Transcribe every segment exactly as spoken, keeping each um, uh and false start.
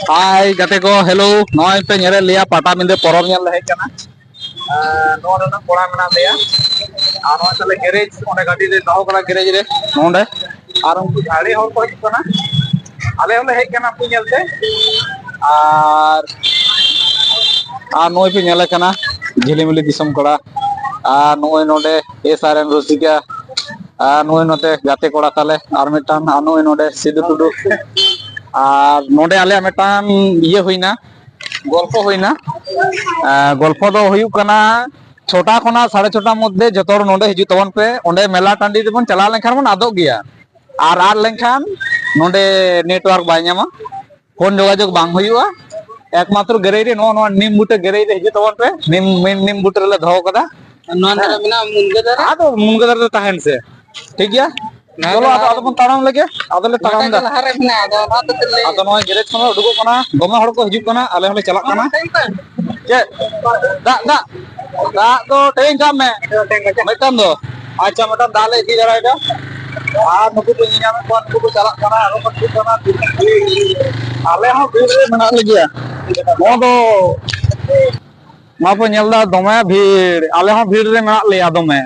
ᱦᱟᱭ ᱜᱟᱛᱮ ᱠᱚ, ᱦᱮᱞᱳ᱾ ᱱᱚᱜᱼᱚᱭ ᱯᱮ ᱧᱮᱞᱮᱫ ᱞᱮᱭᱟ, ᱯᱟᱴᱟᱵᱤᱸᱫᱟᱹ ᱯᱚᱨᱚᱵᱽ ᱧᱮᱞ ᱞᱮ ᱦᱮᱡ ᱠᱟᱱᱟ᱾ ᱟᱨ ᱱᱚᱣᱟ ᱨᱮᱱᱟᱜ ᱠᱚᱲᱟ ᱢᱮᱱᱟᱜ ᱞᱮᱭᱟ᱾ ᱟᱨ ᱱᱚᱜᱼᱚᱭ ᱛᱟᱞᱮ ᱜᱮᱨᱮᱡᱽ, ᱚᱸᱰᱮ ᱜᱟᱹᱰᱤ ᱞᱮ ᱫᱚᱦᱚ ᱠᱟᱫᱟ ᱜᱮᱨᱮᱡᱽ ᱨᱮ, ᱱᱚᱸᱰᱮ᱾ ᱟᱨ ᱩᱱᱠᱩ ᱡᱷᱟᱲᱮ ᱦᱚᱲ ᱠᱚ ᱦᱤᱡᱩᱜ ᱠᱟᱱᱟ, ᱟᱞᱮ ᱦᱚᱸᱞᱮ ᱦᱮᱡ ᱠᱟᱱᱟ ᱩᱱᱠᱩ ᱧᱮᱞᱛᱮ᱾ ᱟᱨ ᱟᱨ ᱱᱩᱭ ᱯᱮ ᱧᱮᱞᱮ ᱠᱟᱱᱟ, ᱡᱷᱤᱞᱤᱢᱤᱞᱤ ᱫᱤᱥᱚᱢ ᱠᱚᱲᱟ᱾ ᱟᱨ ᱱᱚᱜᱼᱚᱭ ᱱᱚᱰᱮ ᱮᱥ ᱟᱨ ᱮᱱ ᱨᱩᱥᱤᱠᱟ᱾ ᱟᱨ ᱱᱚᱜᱼᱚᱭ ᱱᱚᱛᱮ ᱜᱟᱛᱮ ᱠᱚᱲᱟ ᱛᱟᱞᱮ ᱟᱨ ᱢᱤᱫᱴᱟᱝ, ᱟᱨ ᱱᱚᱜᱼᱚᱭ ᱱᱚᱰᱮ ᱥᱤᱫᱩ ᱴᱩᱰᱩ᱾ ᱟᱨ ᱱᱚᱰᱮ ᱟᱞᱮᱭᱟᱜ ᱢᱤᱫᱴᱟᱝ ᱤᱭᱟᱹ ᱦᱩᱭᱱᱟ, ᱜᱚᱞᱯᱚ ᱦᱩᱭᱱᱟ᱾ ᱟᱨ ᱜᱚᱞᱯᱚ ᱫᱚ ᱦᱩᱭᱩᱜ ᱠᱟᱱᱟ, ᱪᱷᱚᱴᱟ ᱠᱷᱚᱱᱟᱜ ᱥᱟᱲᱮ ᱪᱷᱚᱴᱟ ᱢᱚᱫᱽᱫᱷᱮ ᱡᱚᱛᱚ ᱦᱚᱲ ᱱᱚᱰᱮ ᱦᱤᱡᱩᱜ ᱛᱟᱵᱚᱱ ᱯᱮ᱾ ᱚᱸᱰᱮ ᱢᱮᱞᱟ ᱴᱟᱺᱰᱤ ᱨᱮᱵᱚᱱ ᱪᱟᱞᱟᱣ ᱞᱮᱱᱠᱷᱟᱱ ᱵᱚᱱ ᱟᱫᱚᱜ ᱜᱮᱭᱟ᱾ ᱟᱨ ᱟᱫ ᱞᱮᱱᱠᱷᱟᱱ ᱱᱚᱰᱮ ᱱᱮᱴᱣᱟᱨᱠ ᱵᱟᱭ ᱧᱟᱢᱟ, ᱯᱷᱳᱱ ᱡᱳᱜᱟᱡᱳᱜᱽ ᱵᱟᱝ ᱦᱩᱭᱩᱜᱼᱟ᱾ ᱮᱠᱢᱟᱛᱨᱚ ᱜᱮᱨᱮᱡᱽ ᱨᱮ, ᱱᱚᱜᱼᱚ ᱱᱚᱣᱟ ᱱᱤᱢ ᱵᱩᱴᱟᱹ ᱜᱮᱨᱮᱡᱽ ᱨᱮ ᱦᱤᱡᱩᱜ ᱛᱟᱵᱚᱱ ᱯᱮ᱾ ᱱᱤᱢ, ᱱᱤᱢ, ᱱᱤᱢ ᱵᱩᱴᱟᱹ ᱨᱮᱞᱮ ᱫᱚᱦᱚ ᱠᱟᱫᱟ᱾ ᱟᱨ ᱱᱚᱣᱟ ᱫᱷᱟᱨᱮ ᱦᱮᱸ᱾ ᱢᱮᱱᱟᱜᱼᱟ ᱢᱩᱱᱜᱟᱹ ᱫᱟᱨᱮ᱾ ᱟᱫᱚ ᱢᱩᱱᱜᱟᱹ ᱫᱟᱨᱮ ᱫᱚ ᱛᱟᱦᱮᱱ ᱥᱮ, ᱴᱷᱤᱠ ᱜᱮᱭᱟ᱾ ᱱᱚᱣᱟ ᱪᱚᱞᱚ, ᱫᱚ ᱟᱫᱚ ᱞᱟᱦᱟ ᱟᱫᱚ ᱵᱚᱱ ᱛᱟᱲᱟᱢ ᱞᱮᱜᱮ, ᱟᱫᱚ ᱞᱮ ᱛᱟᱲᱟᱢ ᱱᱚᱣᱟ ᱫᱚ ᱫᱟ᱾ ᱞᱟᱦᱟ ᱨᱮ ᱢᱮᱱᱟᱜᱼᱟ, ᱟᱫᱚ ᱚᱱᱟ ᱫᱚ ᱪᱮᱫ ᱞᱟᱹᱭ? ᱟᱫᱚ ᱱᱚᱜᱼᱚᱭ ᱜᱮᱨᱮᱡᱽ ᱠᱷᱚᱱ ᱞᱮ ᱩᱰᱩᱠᱚᱜ ᱠᱟᱱᱟ, ᱫᱚᱢᱮ ᱦᱚᱲ ᱠᱚ ᱦᱤᱡᱩᱜ ᱠᱟᱱᱟ, ᱟᱞᱮ ᱦᱚᱸᱞᱮ ᱪᱟᱞᱟᱜ ᱠᱟᱱᱟ᱾ ᱪᱮᱫ? ᱫᱟᱜ, ᱫᱟᱜ, ᱫᱟᱜ ᱫᱚ ᱴᱮᱭᱤᱝ ᱠᱟᱜ ᱢᱮ ᱢᱤᱫᱴᱟᱝ ᱫᱚ᱾ ᱟᱪᱪᱷᱟ, ᱢᱤᱫᱴᱟᱝ ᱫᱟᱜ ᱞᱮ ᱤᱫᱤ ᱫᱟᱲᱮᱭᱟᱫᱟ᱾ ᱟᱨ ᱱᱩᱠᱩ ᱠᱚ ᱧᱮᱧᱟᱢᱮᱫ ᱠᱚᱣᱟ, ᱱᱩᱠᱩ ᱠᱚ ᱪᱟᱞᱟᱜ ᱠᱟᱱᱟ, ᱟᱨᱚ ᱠᱚ ᱦᱤᱡᱩᱜ ᱠᱟᱱᱟ᱾ ᱟᱞᱮ ᱦᱚᱸ ᱵᱷᱤᱲ ᱨᱮ ᱢᱮᱱᱟᱜ ᱞᱮᱜᱮᱭᱟ᱾ ᱱᱚᱣᱟ ᱫᱚ, ᱱᱚᱣᱟ ᱯᱮ ᱧᱮᱞ ᱮᱫᱟ, ᱫᱚᱢᱮ ᱵᱷᱤᱲ, ᱟᱞᱮ ᱦᱚᱸ ᱵᱷᱤᱲ ᱨᱮ ᱢᱮᱱᱟᱜ ᱞᱮᱭᱟ ᱫᱚᱢᱮ᱾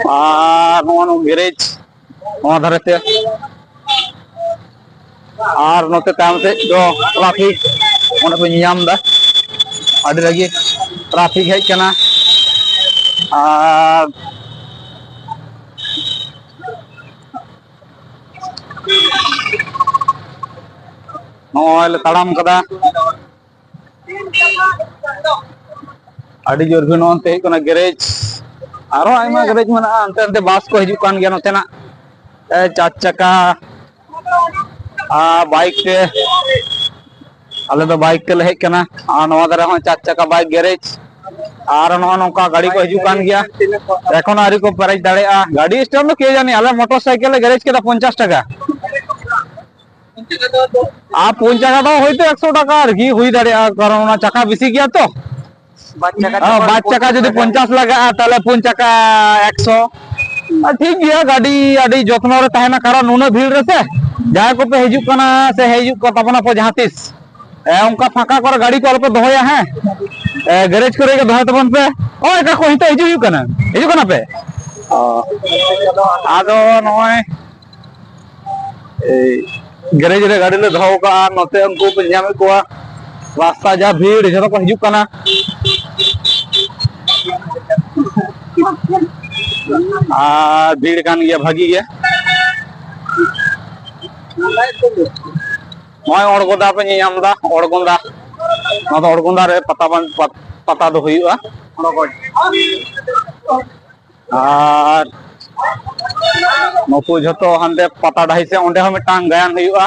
ᱟᱨ ᱱᱚᱣᱟ ᱱᱚᱣᱟ ᱜᱮᱨᱮᱡᱽ, ᱱᱚᱣᱟ ᱫᱷᱟᱨᱮ ᱛᱮ᱾ ᱟᱨ ᱱᱚᱛᱮ ᱛᱟᱭᱚᱢ ᱥᱮᱫ ᱫᱚ ᱴᱨᱟᱯᱷᱤᱠ, ᱚᱸᱰᱮ ᱯᱮ ᱧᱮᱧᱟᱢ ᱮᱫᱟ, ᱟᱹᱰᱤ ᱨᱟᱹᱜᱤ ᱴᱨᱟᱯᱷᱤᱠ ᱦᱮᱡ ᱠᱟᱱᱟ᱾ ᱟᱨ ᱱᱚᱜᱼᱚᱭ ᱞᱮ ᱛᱟᱲᱟᱢ ᱠᱟᱫᱟ᱾ ᱟᱹᱰᱤ ᱡᱳᱨ ᱵᱷᱤᱲ᱾ ᱱᱚᱱᱛᱮ ᱦᱩᱭᱩᱜ ᱠᱟᱱᱟ ᱜᱮᱨᱮᱡᱽ, ᱟᱨᱦᱚᱸ ᱟᱭᱢᱟ ᱜᱮᱨᱮᱡᱽ ᱢᱮᱱᱟᱜᱼᱟ᱾ ᱦᱟᱱᱛᱮ ᱱᱟᱛᱮ ᱵᱟᱥ ᱠᱚ ᱦᱤᱡᱩᱜ ᱠᱟᱱ ᱜᱮᱭᱟ ᱱᱚᱛᱮᱱᱟᱜ, ᱮ, ᱪᱟᱨ ᱪᱟᱠᱟ ᱟᱨ ᱵᱟᱭᱤᱠ ᱛᱮ᱾ ᱟᱞᱮ ᱫᱚ ᱵᱟᱭᱤᱠ ᱛᱮᱞᱮ ᱦᱮᱡ ᱠᱟᱱᱟ᱾ ᱟᱨ ᱱᱚᱣᱟ ᱫᱷᱟᱨᱮ ᱦᱚᱸ ᱪᱟᱨ ᱪᱟᱠᱟ ᱵᱟᱭᱤᱠ ᱜᱮᱨᱮᱡᱽ, ᱟᱨ ᱱᱚᱜᱼᱚ ᱱᱚᱝᱠᱟ ᱜᱟᱹᱰᱤ ᱠᱚ ᱦᱤᱡᱩᱜ ᱠᱟᱱ ᱜᱮᱭᱟ᱾ ᱮᱠᱷᱚᱱ ᱟᱹᱣᱨᱤ ᱠᱚ ᱯᱮᱨᱮᱡ ᱫᱟᱲᱮᱭᱟᱜᱼᱟ᱾ ᱜᱟᱹᱰᱤ ᱥᱴᱮᱱᱰ ᱫᱚ ᱠᱮ ᱡᱟᱹᱱᱤ, ᱟᱞᱮ ᱢᱚᱴᱚᱨ ᱥᱟᱭᱠᱮᱞ ᱞᱮ ᱜᱮᱨᱮᱡᱽ ᱠᱮᱫᱟ ᱯᱚᱧᱪᱟᱥ ᱴᱟᱠᱟ᱾ ᱟᱨ ᱯᱩᱱ ᱪᱟᱠᱟ ᱫᱚ ᱦᱚᱭᱛᱳ ᱮᱠᱥᱚ ᱴᱟᱠᱟ ᱟᱨᱠᱤ ᱦᱩᱭ ᱫᱟᱲᱮᱭᱟᱜᱼᱟ, ᱠᱟᱨᱚᱱ ᱚᱱᱟ ᱪᱟᱠᱟ ᱵᱮᱥᱤ ᱜᱮᱭᱟ ᱛᱚ᱾ ᱵᱟᱨ ᱪᱟᱠᱟ ᱦᱮᱸ, ᱡᱚᱠᱷᱚᱱ ᱵᱟᱨ ᱪᱟᱠᱟ ᱡᱩᱫᱤ ᱯᱚᱧᱪᱟᱥ ᱞᱟᱜᱟᱜᱼᱟ, ᱛᱟᱦᱞᱮ ᱯᱩᱱ ᱪᱟᱠᱟ ᱮᱠᱥᱚ᱾ ᱟᱨ ᱴᱷᱤᱠ ᱜᱮᱭᱟ, ᱜᱟᱹᱰᱤ ᱟᱹᱰᱤ ᱡᱚᱛᱱᱚ ᱨᱮ ᱛᱟᱦᱮᱱᱟ, ᱠᱟᱨᱚᱱ ᱱᱩᱱᱟᱹᱜ ᱵᱷᱤᱲ ᱨᱮᱥᱮ᱾ ᱡᱟᱦᱟᱸᱭ ᱠᱚᱯᱮ ᱦᱤᱡᱩᱜ ᱠᱟᱱᱟ ᱥᱮ ᱦᱤᱡᱩᱜ ᱠᱚ ᱛᱟᱵᱚᱱᱟ ᱯᱮ ᱡᱟᱦᱟᱸ ᱛᱤᱥ, ᱮ, ᱚᱱᱠᱟ ᱯᱷᱟᱸᱠᱟ ᱠᱚᱨᱮ ᱜᱟᱹᱰᱤ ᱠᱚ ᱟᱞᱚᱯᱮ ᱫᱚᱦᱚᱭᱟ, ᱦᱮᱸ᱾ ᱮ, ᱜᱮᱨᱮᱡᱽ ᱠᱚᱨᱮ ᱜᱮ ᱫᱚᱦᱚᱭ ᱛᱟᱵᱚᱱ ᱯᱮ᱾ ᱳᱭ, ᱚᱠᱟ ᱠᱚ ᱱᱤᱛᱚᱜ ᱦᱤᱡᱩᱜ ᱦᱩᱭᱩᱜ ᱠᱟᱱᱟ, ᱦᱤᱡᱩᱜ ᱠᱟᱱᱟ ᱯᱮ? ᱚ, ᱟᱫᱚ ᱱᱚᱜᱼᱚᱭ ᱮᱭ ᱜᱮᱨᱮᱡᱽ ᱨᱮ ᱜᱟᱹᱰᱤ ᱞᱮ ᱫᱚᱦᱚ ᱠᱟᱜᱼᱟ᱾ ᱱᱚᱛᱮ ᱩᱱᱠᱩ ᱯᱮ ᱧᱟᱢᱮᱫ ᱠᱚᱣᱟ, ᱨᱟᱥᱛᱟ ᱡᱟ ᱵᱷᱤᱲ, ᱡᱷᱚᱛᱚ ᱠᱚ ᱦᱤᱡᱩᱜ ᱠᱟᱱᱟ᱾ ᱟᱨ ᱵᱷᱤᱲ ᱠᱟᱱ ᱜᱮᱭᱟ ᱵᱷᱟᱹᱜᱤ ᱜᱮ᱾ ᱱᱚᱜᱼᱚᱭ ᱚᱲᱜᱚᱸᱫᱟ ᱯᱮ ᱧᱮᱧᱟᱢ ᱮᱫᱟ, ᱚᱲᱜᱚᱸᱫᱟ᱾ ᱱᱚᱣᱟ ᱫᱚ ᱚᱲᱜᱚᱸᱫᱟ ᱨᱮ ᱯᱟᱛᱟ ᱵᱟᱝ, ᱯᱟᱛ-, ᱯᱟᱛᱟ ᱫᱚ ᱦᱩᱭᱩᱜᱼᱟ᱾ ᱟᱨ ᱱᱩᱠᱩ ᱡᱷᱚᱛᱚ ᱦᱟᱱᱛᱮ ᱯᱟᱛᱟ ᱰᱟᱹᱦᱤ ᱥᱮᱫ, ᱚᱸᱰᱮ ᱦᱚᱸ ᱢᱤᱫᱴᱟᱝ ᱜᱟᱭᱟᱱ ᱦᱩᱭᱩᱜᱼᱟ᱾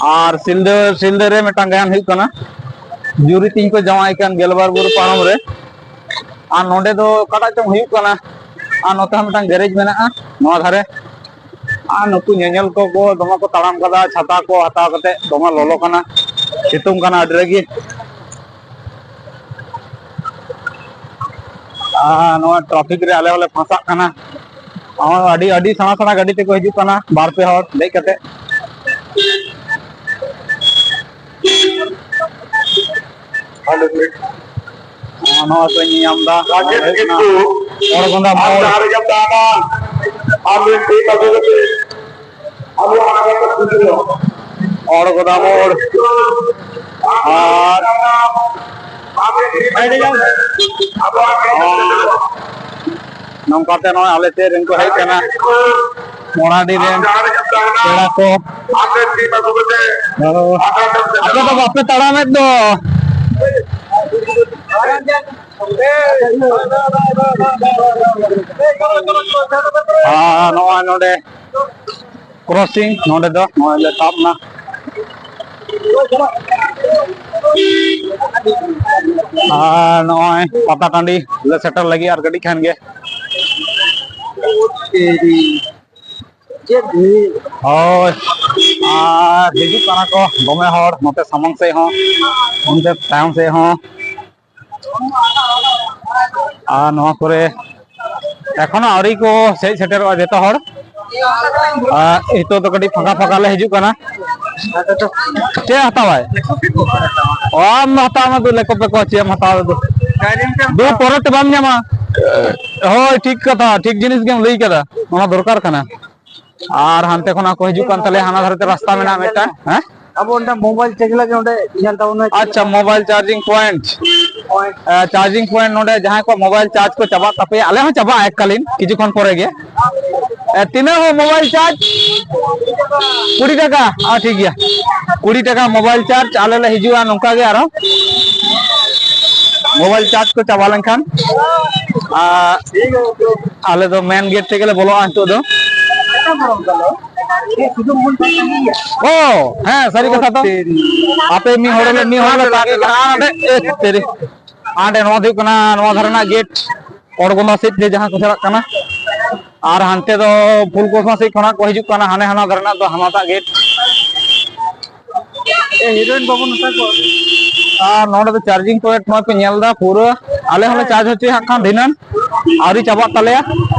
ᱟᱨ ᱥᱤᱞᱫᱟᱹ, ᱥᱤᱞᱫᱟᱹ ᱨᱮ ᱢᱤᱫᱴᱟᱝ ᱜᱟᱭᱟᱱ ᱦᱩᱭᱩᱜ ᱠᱟᱱᱟ᱾ ᱡᱩᱨᱤ ᱛᱤᱧ ᱠᱚ ᱡᱟᱶᱟᱭ ᱠᱟᱱ ᱜᱮᱞᱵᱟᱨ ᱵᱩᱨᱩ ᱯᱟᱨᱚᱢ ᱨᱮ᱾ ᱟᱨ ᱱᱚᱸᱰᱮ ᱫᱚ ᱚᱠᱟᱴᱟᱜ ᱪᱚᱝ ᱦᱩᱭᱩᱜ ᱠᱟᱱᱟ᱾ ᱟᱨ ᱱᱚᱛᱮ ᱦᱚᱸ ᱢᱤᱫᱴᱟᱝ ᱜᱮᱨᱮᱡᱽ ᱢᱮᱱᱟᱜᱼᱟ ᱱᱚᱣᱟ ᱫᱷᱟᱨᱮ᱾ ᱟᱨ ᱱᱩᱠᱩ ᱧᱮᱧᱮᱞ ᱠᱚᱠᱚ ᱫᱚᱢᱮ ᱠᱚ ᱛᱟᱲᱟᱢ ᱠᱟᱫᱟ, ᱪᱷᱟᱛᱟ ᱠᱚ ᱦᱟᱛᱟᱣ ᱠᱟᱛᱮ᱾ ᱫᱚᱢᱮ ᱞᱚᱞᱚ ᱠᱟᱱᱟ, ᱥᱤᱛᱩᱝ ᱠᱟᱱᱟ ᱟᱹᱰᱤ ᱨᱟᱹᱜᱤ᱾ ᱟᱨ ᱱᱚᱣᱟ ᱴᱨᱟᱯᱷᱤᱠ ᱨᱮ ᱟᱞᱮ ᱦᱚᱸᱞᱮ ᱯᱷᱟᱸᱥᱟᱜ ᱠᱟᱱᱟ᱾ ᱦᱚᱸ, ᱟᱹᱰᱤ, ᱟᱹᱰᱤ ᱥᱮᱬᱟ ᱥᱮᱬᱟ ᱜᱟᱹᱰᱤ ᱛᱮᱠᱚ ᱦᱤᱡᱩᱜ ᱠᱟᱱᱟ, ᱵᱟᱨ ᱯᱮ ᱦᱚᱲ ᱫᱮᱡ ᱠᱟᱛᱮ᱾ ᱱᱚᱣᱟ ᱠᱚ ᱧᱮᱧᱟᱢ ᱫᱟ᱾ ᱨᱟᱡᱮᱥ ᱠᱤᱥᱠᱩ, ᱚᱲᱜᱚᱸᱫᱟ ᱟᱢ ᱢᱳᱲ᱾ ᱡᱟᱦᱟᱸ ᱨᱮᱜᱮᱢ ᱛᱟᱦᱮᱱᱟ, ᱟᱢ ᱨᱮᱱ ᱴᱤᱢ ᱟᱹᱜᱩ ᱠᱟᱛᱮ ᱟᱵᱚ ᱚᱱᱟ ᱠᱟᱛᱷᱟ ᱵᱩᱡᱷᱟᱹᱣ᱾ ᱚᱲᱜᱚᱸᱫᱟ ᱢᱳᱲ᱾ ᱟᱨ ᱟᱵᱚ ᱚᱱᱟ ᱠᱟᱛᱷᱟ ᱵᱩᱡᱷᱟᱹᱣ᱾ ᱱᱚᱝᱠᱟᱛᱮ ᱱᱚᱜᱼᱚᱭ ᱟᱞᱮ ᱥᱮᱫ ᱨᱮᱱ ᱠᱚ ᱦᱮᱡ ᱠᱟᱱᱟ, ᱢᱚᱲᱟᱰᱤ ᱨᱮᱱ ᱯᱮᱲᱟ ᱠᱚ᱾ ᱟᱯᱮ ᱫᱚ ᱵᱟᱯᱮ ᱛᱟᱲᱟᱢᱮᱫ ᱫᱚ᱾ ᱟᱨ ᱱᱚᱜᱼᱚᱭ ᱱᱚᱰᱮ ᱠᱨᱚᱥᱤᱝ, ᱱᱚᱰᱮ ᱫᱚ ᱱᱚᱜᱼᱚᱭ ᱞᱮ ᱛᱟᱵ ᱮᱱᱟ᱾ ᱟᱨ ᱱᱚᱜᱼᱚᱭ ᱯᱟᱛᱟ ᱴᱟᱺᱰᱤ ᱞᱮ ᱥᱮᱴᱮᱨ ᱞᱟᱹᱜᱤᱫ ᱟᱨ ᱠᱟᱹᱴᱤᱡ ᱠᱷᱟᱱ ᱜᱮ᱾ ᱦᱳᱭ, ᱟᱨ ᱦᱤᱡᱩᱜ ᱠᱟᱱᱟ ᱠᱚ ᱫᱚᱢᱮ ᱦᱚᱲ, ᱱᱚᱛᱮ ᱥᱟᱢᱟᱝ ᱥᱮᱫ ᱦᱚᱸ, ᱚᱱᱛᱮ ᱛᱟᱭᱚᱢ ᱥᱮᱫ ᱦᱚᱸ᱾ ᱟᱨ ᱱᱚᱣᱟ ᱠᱚᱨᱮ ᱮᱠᱷᱚᱱᱳ ᱟᱹᱣᱨᱤ ᱠᱚ ᱦᱮᱡ ᱥᱮᱴᱮᱨᱚᱜᱼᱟ ᱡᱚᱛᱚ ᱦᱚᱲ᱾ ᱟᱨ ᱱᱤᱛᱚᱜ ᱫᱚ ᱠᱟᱹᱴᱤᱡ ᱯᱷᱟᱸᱠᱟ ᱯᱷᱟᱸᱠᱟ ᱞᱮ ᱦᱤᱡᱩᱜ ᱠᱟᱱᱟ᱾ ᱪᱮᱫ ᱦᱟᱛᱟᱣᱟᱭ? ᱚ, ᱟᱢ ᱦᱟᱛᱟᱣ ᱢᱮ, ᱫᱩ ᱞᱮᱠᱚ ᱯᱮᱠᱚ, ᱪᱮᱫ ᱮᱢ ᱦᱟᱛᱟᱣᱟ ᱫᱩ? ᱫᱩ ᱯᱚᱨᱮ ᱛᱮ ᱵᱟᱢ ᱧᱟᱢᱟ᱾ ᱦᱳᱭ, ᱴᱷᱤᱠ ᱠᱟᱛᱷᱟ, ᱴᱷᱤᱠ ᱡᱤᱱᱤᱥ ᱜᱮᱢ ᱞᱟᱹᱭ ᱠᱟᱫᱟ, ᱚᱱᱟ ᱫᱚᱨᱠᱟᱨ ᱠᱟᱱᱟ᱾ ᱟᱨ ᱦᱟᱱᱛᱮ ᱠᱷᱚᱱᱟᱜ ᱠᱚ ᱦᱤᱡᱩᱜ ᱠᱟᱱ ᱛᱟᱞᱮᱭᱟ, ᱦᱟᱱᱟ ᱫᱷᱟᱨᱮ ᱛᱮ ᱨᱟᱥᱛᱟ ᱢᱮᱱᱟᱜᱼᱟ ᱢᱤᱫᱴᱟᱝ, ᱦᱮᱸ? ᱟᱵᱚ ᱚᱸᱰᱮ ᱢᱳᱵᱟᱭᱤᱞ ᱪᱟᱨᱡᱽ ᱞᱟᱹᱜᱤᱫ ᱚᱸᱰᱮ ᱧᱮᱞ ᱛᱟᱵᱚᱱ ᱢᱮ᱾ ᱟᱪᱪᱷᱟ, ᱢᱳᱵᱟᱭᱤᱞ ᱪᱟᱨᱡᱤᱝ ᱯᱚᱭᱮᱱᱴ᱾ ᱯᱚᱭᱮᱱᱴ᱾ ᱮ, ᱪᱟᱨᱡᱤᱝ ᱯᱚᱭᱮᱱᱴ ᱱᱚᱰᱮ ᱡᱟᱦᱟᱸᱭ ᱠᱚᱣᱟᱜ ᱢᱳᱵᱟᱭᱤᱞ ᱪᱟᱨᱡᱽ ᱠᱚ ᱪᱟᱵᱟᱜ ᱛᱟᱯᱮᱭᱟ, ᱟᱞᱮ ᱦᱚᱸ ᱪᱟᱵᱟᱜᱼᱟ ᱮᱠ ᱠᱟᱞᱤᱱ ᱠᱤᱪᱷᱩ ᱠᱷᱚᱱ ᱯᱚᱨᱮ ᱜᱮ᱾ ᱮ, ᱛᱤᱱᱟᱹᱜ ᱦᱚᱸ ᱢᱳᱵᱟᱭᱤᱞ ᱪᱟᱨᱡᱽ? ᱠᱩᱲᱤ ᱴᱟᱠᱟ᱾ ᱟᱨ ᱴᱷᱤᱠ ᱜᱮᱭᱟ, ᱠᱩᱲᱤ ᱴᱟᱠᱟ ᱢᱳᱵᱟᱭᱤᱞ ᱪᱟᱨᱡᱽ᱾ ᱟᱞᱮ ᱞᱮ ᱦᱤᱡᱩᱜᱼᱟ ᱱᱚᱝᱠᱟ ᱜᱮ ᱟᱨᱚ ᱢᱳᱵᱟᱭᱤᱞ ᱪᱟᱨᱡᱽ ᱠᱚ ᱪᱟᱵᱟ ᱞᱮᱱᱠᱷᱟᱱ᱾ ᱟᱨ ᱟᱞᱮ ᱫᱚ ᱢᱮᱱ ᱜᱮᱴ ᱛᱮᱜᱮ ᱞᱮ ᱵᱚᱞᱚᱜᱼᱟ ᱱᱤᱛᱚᱜ ᱫᱚ᱾ ᱚ, ᱦᱮᱸ, ᱥᱟᱹᱨᱤ ᱠᱟᱛᱷᱟ ᱛᱚ᱾ ᱟᱯᱮ ᱢᱤᱫ ᱦᱚᱲ ᱞᱮ, ᱢᱤᱫ ᱦᱚᱲ ᱞᱮ ᱛᱟᱸᱜᱤ ᱠᱟᱱᱟ᱾ ᱟᱨ ᱚᱸᱰᱮ, ᱮ, ᱛᱮᱨᱮ᱾ ᱟᱨ ᱚᱸᱰᱮ ᱱᱚᱣᱟ ᱫᱚ ᱦᱩᱭᱩᱜ ᱠᱟᱱᱟ ᱱᱚᱣᱟ ᱫᱷᱟᱨᱮ ᱨᱮᱱᱟᱜ ᱜᱮᱴ, ᱚᱲᱜᱚᱸᱫᱟ ᱥᱮᱫ ᱛᱮ ᱡᱟᱦᱟᱸ ᱠᱚ ᱪᱟᱞᱟᱜ ᱠᱟᱱᱟ᱾ ᱟᱨ ᱦᱟᱱᱛᱮ ᱫᱚ ᱯᱷᱩᱞᱠᱩᱥᱢᱟ ᱥᱮᱫ ᱠᱷᱚᱱᱟᱜ ᱠᱚ ᱦᱤᱡᱩᱜ ᱠᱟᱱᱟ, ᱦᱟᱱᱮ ᱦᱟᱱᱟ ᱫᱷᱟᱨᱮ ᱨᱮᱱᱟᱜ ᱫᱚ ᱦᱟᱱᱟᱴᱟᱜ ᱜᱮᱴ᱾ ᱮ, ᱦᱤᱨᱳᱭᱤᱱ ᱵᱟᱹᱵᱩ ᱱᱚᱛᱮ ᱠᱚ᱾ ᱟᱨ ᱱᱚᱰᱮ ᱫᱚ ᱪᱟᱨᱡᱤᱝ ᱯᱚᱭᱮᱱᱴ ᱱᱚᱜᱼᱚᱭ ᱯᱮ ᱧᱮᱞ ᱮᱫᱟ, ᱯᱩᱨᱟᱹ ᱟᱞᱮ ᱦᱚᱸᱞᱮ ᱪᱟᱨᱡᱽ ᱦᱚᱪᱚᱭᱟ ᱦᱟᱸᱜ ᱠᱷᱟᱱ ᱫᱷᱤᱱᱟᱹᱱ᱾ ᱟᱹᱣᱨᱤ ᱪᱟᱵᱟᱜ ᱛᱟᱞᱮᱭᱟ,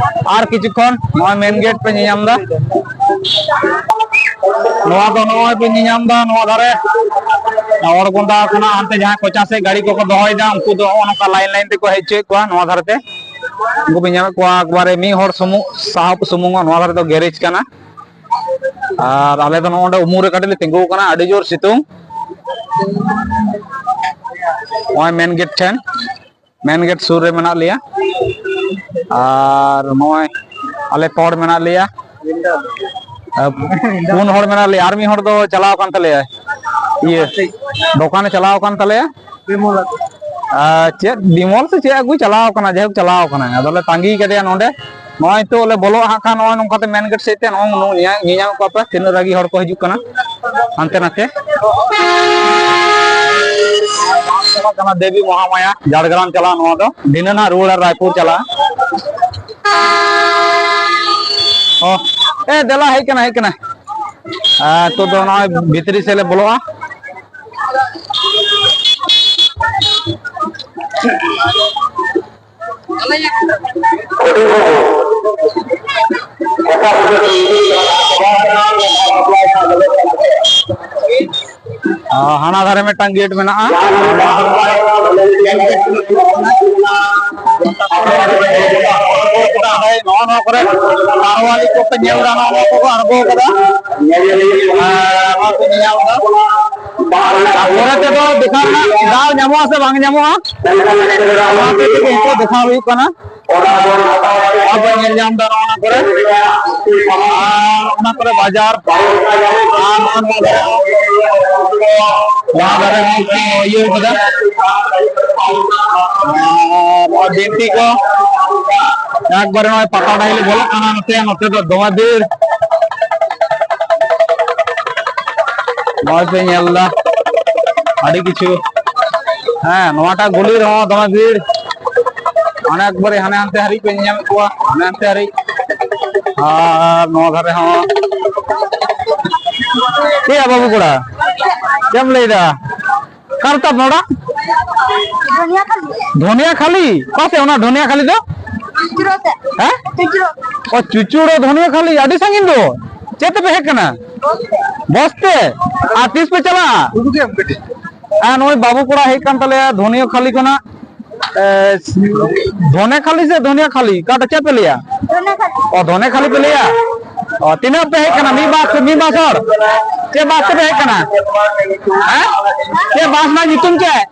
ᱟᱨ ᱠᱤᱪᱷᱩ ᱠᱷᱚᱱ᱾ ᱱᱚᱜᱼᱚᱭ ᱢᱮᱱ ᱜᱮᱴ ᱯᱮ ᱧᱮᱧᱟᱢ ᱮᱫᱟ, ᱱᱚᱣᱟ ᱫᱚ ᱱᱚᱜᱼᱚᱭ ᱯᱮ ᱧᱮᱧᱟᱢ ᱮᱫᱟ, ᱱᱚᱣᱟ ᱫᱷᱟᱨᱮ ᱚᱲᱜᱚᱸᱫᱟ ᱠᱷᱚᱱᱟᱜ ᱦᱟᱱᱛᱮ ᱡᱟᱦᱟᱸ ᱠᱚᱪᱟ ᱥᱮᱫ ᱜᱟᱹᱰᱤ ᱠᱚᱠᱚ ᱫᱚᱦᱚᱭᱮᱫᱟ, ᱩᱱᱠᱩ ᱫᱚ ᱱᱚᱜᱼᱚ ᱱᱚᱝᱠᱟ ᱞᱟᱭᱤᱱ ᱞᱟᱭᱤᱱ ᱛᱮᱠᱚ ᱦᱮᱡ ᱦᱚᱪᱚᱭᱮᱫ ᱠᱚᱣᱟ ᱱᱚᱣᱟ ᱫᱷᱟᱨᱮ ᱛᱮ᱾ ᱩᱱᱠᱩ ᱯᱮ ᱧᱟᱢᱮᱫ ᱠᱚᱣᱟ ᱮᱠᱵᱟᱨᱮ ᱢᱤᱫ ᱦᱚᱲ ᱥᱩᱢᱩᱝ, ᱥᱟᱦᱚᱵ ᱥᱩᱢᱩᱝᱚᱜ ᱱᱚᱣᱟ ᱫᱷᱟᱨᱮ ᱫᱚ ᱜᱮᱨᱮᱡᱽ ᱠᱟᱱᱟ᱾ ᱟᱨ ᱟᱞᱮ ᱫᱚ ᱱᱚᱜᱼᱚ ᱱᱚᱰᱮ ᱩᱢᱩᱞ ᱨᱮ ᱠᱟᱹᱴᱤᱡ ᱞᱮ ᱛᱤᱸᱜᱩ ᱟᱠᱟᱱᱟ, ᱟᱹᱰᱤ ᱡᱳᱨ ᱥᱤᱛᱩᱝ᱾ ᱱᱚᱜᱼᱚᱭ ᱢᱮᱱ ᱜᱮᱴ ᱴᱷᱮᱱ, ᱢᱮᱱ ᱜᱮᱴ ᱥᱩᱨ ᱨᱮ ᱢᱮᱱᱟᱜ ᱞᱮᱭᱟ᱾ ᱟᱨ ᱱᱚᱜᱼᱚᱭ ᱟᱞᱮ ᱯᱮ ᱦᱚᱲ ᱢᱮᱱᱟᱜ ᱞᱮᱭᱟ, ᱟᱨ ᱯᱩᱱ ᱦᱚᱲ ᱢᱮᱱᱟᱜ ᱞᱮᱭᱟ, ᱟᱨ ᱢᱤᱫ ᱦᱚᱲ ᱫᱚ ᱪᱟᱞᱟᱣ ᱟᱠᱟᱱ ᱛᱟᱞᱮᱭᱟᱭ ᱤᱭᱟᱹ ᱫᱚᱠᱟᱱᱮ ᱪᱟᱞᱟᱣ ᱟᱠᱟᱱ ᱛᱟᱞᱮᱭᱟ᱾ ᱟᱨ ᱪᱮᱫ ᱵᱤᱢᱚᱞ ᱥᱮ ᱪᱮᱫ ᱟᱹᱜᱩᱭ ᱪᱟᱞᱟᱣ ᱟᱠᱟᱱᱟ, ᱡᱟᱭᱦᱳᱠ ᱪᱟᱞᱟᱣ ᱟᱠᱟᱱᱟᱭ, ᱟᱫᱚᱞᱮ ᱛᱟᱺᱜᱤ ᱠᱟᱫᱮᱭᱟ ᱱᱚᱰᱮ᱾ ᱱᱚᱜᱼᱚᱭ ᱱᱤᱛᱚᱜ ᱞᱮ ᱵᱚᱞᱚᱜᱼᱟ ᱦᱟᱸᱜ ᱠᱷᱟᱱ, ᱱᱚᱜᱼᱚᱭ ᱱᱚᱝᱠᱟᱛᱮ ᱢᱮᱱ ᱜᱮᱴ ᱥᱮᱫ ᱛᱮ ᱱᱚᱜᱼᱚᱭ ᱧᱮᱧᱟᱢᱮᱫ ᱠᱚᱣᱟ ᱯᱮ ᱛᱤᱱᱟᱹᱜ ᱨᱟᱹᱜᱤ ᱦᱚᱲ ᱠᱚ ᱦᱤᱡᱩᱜ ᱠᱟᱱᱟ ᱦᱟᱱᱛᱮ ᱱᱟᱛᱮ᱾ ᱪᱟᱞᱟᱜ ᱠᱟᱱᱟ ᱫᱮᱵᱤ ᱢᱚᱦᱟᱢᱟᱭᱟ ᱡᱷᱟᱲᱜᱨᱟᱢ ᱪᱟᱞᱟᱜ, ᱱᱚᱣᱟ ᱫᱚ ᱰᱷᱤᱸᱰᱟᱹᱱ ᱦᱟᱸᱜ ᱨᱩᱣᱟᱹᱲᱟ ᱨᱟᱭᱯᱩᱨ ᱪᱟᱞᱟᱜᱼᱟ᱾ ᱚ, ᱮ ᱫᱮᱞᱟ ᱦᱮᱡ ᱠᱟᱱᱟ, ᱦᱮᱡ ᱠᱟᱱᱟ᱾ ᱟᱨ ᱱᱤᱛᱚᱜ ᱫᱚ ᱱᱚᱜᱼᱚᱭ ᱵᱷᱤᱛᱨᱤ ᱥᱮᱫ ᱞᱮ ᱵᱚᱞᱚᱜᱼᱟ᱾ ᱦᱟᱱᱟ ᱫᱷᱟᱨᱮ ᱢᱤᱫᱴᱟᱝ ᱜᱮᱴ ᱢᱮᱱᱟᱜᱼᱟ᱾ ᱱᱚᱜᱼᱚ ᱱᱚᱣᱟ ᱠᱚᱨᱮ ᱛᱟᱨᱣᱟᱞᱤ ᱠᱚᱯᱮ ᱧᱮᱞ ᱮᱫᱟ, ᱱᱚᱜᱼᱚ ᱱᱚᱣᱟ ᱠᱚᱠᱚ ᱟᱬᱜᱚ ᱠᱟᱫᱟ᱾ ᱟᱨ ᱱᱚᱣᱟ ᱯᱮ ᱧᱮᱞ ᱮᱫᱟ᱾ ᱛᱟᱨᱯᱚᱨᱮ ᱛᱮᱫᱚ ᱫᱮᱠᱷᱟᱣ ᱨᱮᱱᱟᱜ ᱫᱟᱣ ᱧᱟᱢᱚᱜᱼᱟ ᱥᱮ ᱵᱟᱝ ᱧᱟᱢᱚᱜᱼᱟ, ᱚᱱᱟ ᱦᱚᱛᱮᱡ ᱛᱮᱜᱮ ᱱᱤᱛᱚᱜ ᱫᱮᱠᱷᱟᱣ ᱦᱩᱭᱩᱜ ᱠᱟᱱᱟ᱾ ᱟᱵᱚ ᱧᱮᱞ ᱧᱟᱢ ᱮᱫᱟ ᱱᱚᱣᱟ ᱠᱚᱨᱮ᱾ ᱟᱨ ᱚᱱᱟ ᱠᱚᱨᱮ ᱵᱟᱡᱟᱨ᱾ ᱟᱨ ᱱᱚᱣᱟ ᱫᱷᱟᱨᱮ ᱦᱚᱸ, ᱱᱚᱣᱟ ᱫᱷᱟᱨᱮ ᱦᱚᱸ ᱠᱚ ᱤᱭᱟᱹ ᱠᱟᱫᱟ᱾ ᱟᱨ ᱱᱚᱣᱟ ᱵᱤᱱᱛᱤ ᱠᱚ ᱮᱠᱵᱟᱨᱮ ᱱᱚᱜᱼᱚᱭ ᱯᱟᱛᱟ ᱰᱟᱹᱦᱤ ᱞᱮ ᱵᱚᱞᱚᱜ ᱠᱟᱱᱟ᱾ ᱱᱚᱛᱮ, ᱱᱚᱛᱮ ᱫᱚ ᱫᱚᱢᱮ ᱵᱷᱤᱲ᱾ ᱱᱚᱜᱼᱚᱭ ᱯᱮ ᱧᱮᱞ ᱮᱫᱟ ᱟᱹᱰᱤ ᱠᱤᱪᱷᱩ᱾ ᱦᱮᱸ, ᱱᱚᱣᱟᱴᱟᱜ ᱜᱩᱞᱤ ᱨᱮᱦᱚᱸ ᱫᱚᱢᱮ ᱵᱷᱤᱲ᱾ ᱚᱱᱮ ᱮᱠᱵᱟᱨᱮ ᱦᱟᱱᱮ ᱦᱟᱱᱛᱮ ᱦᱟᱹᱨᱤᱡ ᱯᱮ ᱧᱮᱞᱮᱫ ᱠᱚᱣᱟ, ᱦᱟᱱᱮ ᱦᱟᱱᱛᱮ ᱦᱟᱹᱨᱤᱡ᱾ ᱟᱨ ᱱᱚᱣᱟ ᱫᱷᱟᱨᱮ ᱦᱚᱸ᱾ ᱪᱮᱫ ᱭᱟ ᱵᱟᱹᱵᱩ ᱠᱚᱲᱟ, ᱪᱮᱫ ᱮᱢ ᱞᱟᱹᱭᱫᱟ? ᱚᱠᱟ ᱨᱮ ᱛᱟᱢ ᱚᱲᱟᱜ? ᱫᱷᱚᱱᱤᱭᱟᱹ ᱠᱷᱟᱞᱤ᱾ ᱫᱷᱚᱱᱤᱭᱟᱹ ᱠᱷᱟᱞᱤ? ᱚᱠᱟ ᱥᱮᱫ ᱚᱱᱟ ᱫᱷᱚᱱᱤᱭᱟᱹ ᱠᱷᱟᱞᱤ ᱫᱚ? ᱪᱩᱪᱩᱲᱟ ᱥᱮᱫ᱾ ᱦᱮᱸ? ᱪᱩᱪᱩᱲᱟ᱾ ᱚ, ᱪᱩᱪᱩᱲᱟ ᱫᱷᱚᱱᱤᱭᱟᱹ ᱠᱷᱟᱞᱤ, ᱟᱹᱰᱤ ᱥᱟᱺᱜᱤᱧ ᱫᱚ᱾ ᱪᱮᱫ ᱛᱮᱯᱮ ᱦᱮᱡ ᱠᱟᱱᱟ? ᱵᱚᱥ ᱛᱮ᱾ ᱵᱚᱥ ᱛᱮ? ᱟᱨ ᱛᱤᱥ ᱯᱮ ᱪᱟᱞᱟᱜᱼᱟ? ᱩᱫᱩᱜᱮᱢ ᱠᱟᱹᱴᱤᱡ᱾ ᱟᱨ ᱱᱚᱜᱼᱚᱭ ᱵᱟᱹᱵᱩ ᱠᱚᱲᱟ ᱦᱮᱡ ᱠᱟᱱ ᱛᱟᱞᱮᱭᱟ ᱫᱷᱚᱱᱤᱭᱟᱹ ᱠᱷᱟᱞᱤ ᱠᱷᱚᱱᱟᱜ᱾ ᱮ, ᱫᱷᱚᱱᱮ ᱠᱷᱟᱞᱤ ᱥᱮ ᱫᱷᱚᱱᱤᱭᱟᱹ ᱠᱷᱟᱞᱤ? ᱚᱠᱟᱴᱟᱜ ᱪᱮᱫ ᱯᱮ ᱞᱟᱹᱭᱟ? ᱫᱷᱚᱱᱮ ᱠᱷᱟᱞᱤ᱾ ᱚ, ᱫᱷᱚᱱᱮ ᱠᱷᱟᱞᱤ ᱯᱮ ᱞᱟᱹᱭᱟ? ᱚ, ᱛᱤᱱᱟᱹᱜ ᱯᱮ ᱦᱮᱡ ᱠᱟᱱᱟ? ᱢᱤᱫ ᱵᱟᱥ, ᱢᱤᱫ ᱵᱟᱥ ᱦᱚᱲ? ᱪᱮᱫ ᱵᱟᱥ ᱛᱮᱯᱮ ᱦᱮᱡ ᱠᱟᱱᱟ? ᱦᱮᱸ? ᱪᱮᱫ ᱵᱟᱥ ᱨᱮᱱᱟᱜ ᱧᱩᱛᱩᱢ ᱪᱮᱫ?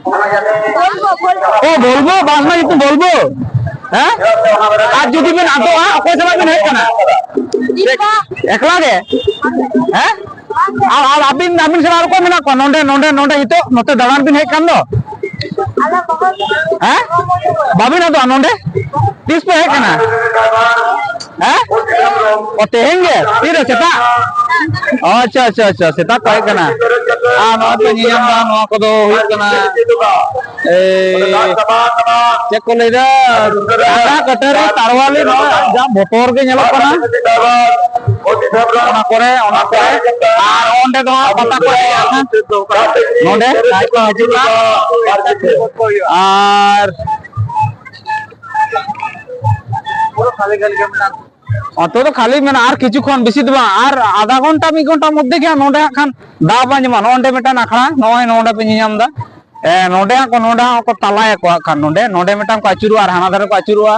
ᱵᱷᱚᱞᱵᱷᱳ, ᱵᱷᱚᱞᱵᱷᱳ᱾ ᱚ, ᱵᱷᱚᱞᱵᱷᱳ, ᱵᱟᱥ ᱨᱮᱱᱟᱜ ᱧᱩᱛᱩᱢ ᱵᱷᱚᱞᱵᱷᱳ? ᱦᱮᱸ? ᱟᱨ ᱡᱩᱫᱤ ᱵᱮᱱ ᱟᱫᱚᱜᱼᱟ, ᱚᱠᱚᱭ ᱥᱟᱞᱟᱜ ᱵᱮᱱ ᱦᱮᱡ ᱠᱟᱱᱟ? ᱮᱠᱞᱟ᱾ ᱮᱠᱞᱟ ᱜᱮ? ᱦᱮᱸ? ᱟᱨ, ᱟᱨ ᱟᱹᱵᱤᱱ, ᱟᱹᱵᱤᱱ ᱥᱟᱞᱟᱜ ᱟᱨ ᱚᱠᱚᱭ ᱢᱮᱱᱟᱜ ᱠᱚᱣᱟ? ᱱᱚᱰᱮ, ᱱᱚᱰᱮ, ᱱᱚᱰᱮ ᱱᱤᱛᱚᱜ ᱱᱚᱛᱮ ᱫᱟᱬᱟᱱ ᱵᱤᱱ ᱦᱮᱡ ᱠᱟᱱ ᱫᱚ? ᱦᱮᱸ? ᱵᱟᱹᱵᱤᱱ ᱟᱫᱚᱜᱼᱟ ᱱᱚᱰᱮ? ᱛᱤᱥ ᱯᱮ ᱦᱮᱡ ᱠᱟᱱᱟ? ᱦᱮᱸ? ᱚ, ᱛᱮᱦᱮᱧ ᱜᱮ? ᱛᱤᱨᱮ, ᱥᱮᱛᱟᱜ? ᱟᱪᱪᱷᱟ, ᱟᱪᱪᱷᱟ, ᱟᱪᱪᱷᱟ, ᱥᱮᱛᱟᱜ ᱠᱚ ᱦᱮᱡ ᱠᱟᱱᱟ᱾ ᱟᱨ ᱱᱚᱣᱟ ᱯᱮ ᱧᱮᱞ ᱧᱟᱢ ᱮᱫᱟ, ᱱᱚᱣᱟ ᱠᱚᱫᱚ ᱦᱩᱭᱩᱜ ᱠᱟᱱᱟ, ᱮᱭ, ᱪᱮᱫ ᱠᱚ ᱞᱟᱹᱭᱫᱟ? ᱰᱟᱝᱜᱟ ᱠᱟᱹᱴᱟᱹᱨᱤ, ᱛᱟᱲᱣᱟᱞᱤ, ᱱᱚᱣᱟ ᱡᱟ ᱵᱚᱛᱚᱨ ᱜᱮ ᱧᱮᱞᱚᱜ ᱠᱟᱱᱟ᱾ ᱚᱱᱟ ᱠᱚᱨᱮ, ᱚᱱᱟ ᱠᱚᱨᱮ᱾ ᱟᱨ ᱚᱸᱰᱮ ᱫᱚ ᱦᱟᱸᱜ ᱯᱟᱛᱟ ᱠᱚ ᱮᱱᱮᱡᱼᱟ ᱦᱟᱸᱜ᱾ ᱱᱚᱰᱮ ᱡᱟᱦᱟᱸᱭ ᱠᱚ ᱦᱤᱡᱩᱜᱼᱟ᱾ ᱟᱨ ᱯᱩᱨᱟᱹ ᱠᱷᱟᱹᱞᱤ ᱠᱷᱟᱹᱞᱤ ᱜᱮ ᱢᱮᱱᱟᱜᱼᱟ᱾ ᱚᱱᱛᱮ ᱫᱚ ᱠᱷᱟᱹᱞᱤ ᱢᱮᱱᱟᱜᱼᱟ, ᱟᱨ ᱠᱤᱪᱷᱩ ᱠᱷᱚᱱ ᱵᱮᱥᱤ ᱫᱚ ᱵᱟᱝ, ᱟᱨ ᱟᱫᱷᱟ ᱜᱷᱚᱱᱴᱟ ᱢᱤᱫ ᱜᱷᱚᱱᱴᱟ ᱢᱚᱫᱽᱫᱷᱮ ᱜᱮ ᱦᱟᱸᱜ ᱱᱚᱰᱮ ᱦᱟᱸᱜ ᱠᱷᱟᱱ ᱫᱟᱣ ᱵᱟᱝ ᱧᱟᱢᱚᱜᱼᱟ᱾ ᱱᱚᱜᱼᱚ ᱱᱚᱰᱮ ᱢᱤᱫᱴᱟᱝ ᱟᱠᱷᱲᱟ, ᱱᱚᱜᱼᱚᱭ ᱱᱚᱰᱮ ᱯᱮ ᱧᱮᱧᱟᱢ ᱮᱫᱟ᱾ ᱦᱮᱸ, ᱱᱚᱰᱮ ᱦᱟᱸᱜ ᱠᱚ, ᱱᱚᱰᱮ ᱦᱟᱸᱜ ᱠᱚ ᱛᱟᱞᱟᱭᱟᱠᱚ ᱦᱟᱸᱜ ᱠᱷᱟᱱ᱾ ᱱᱚᱰᱮ, ᱱᱚᱰᱮ ᱢᱤᱫᱴᱟᱝ ᱠᱚ ᱟᱹᱪᱩᱨᱚᱜᱼᱟ ᱟᱨ ᱦᱟᱱᱟ ᱫᱷᱟᱨᱮ ᱠᱚ ᱟᱹᱪᱩᱨᱚᱜᱼᱟ᱾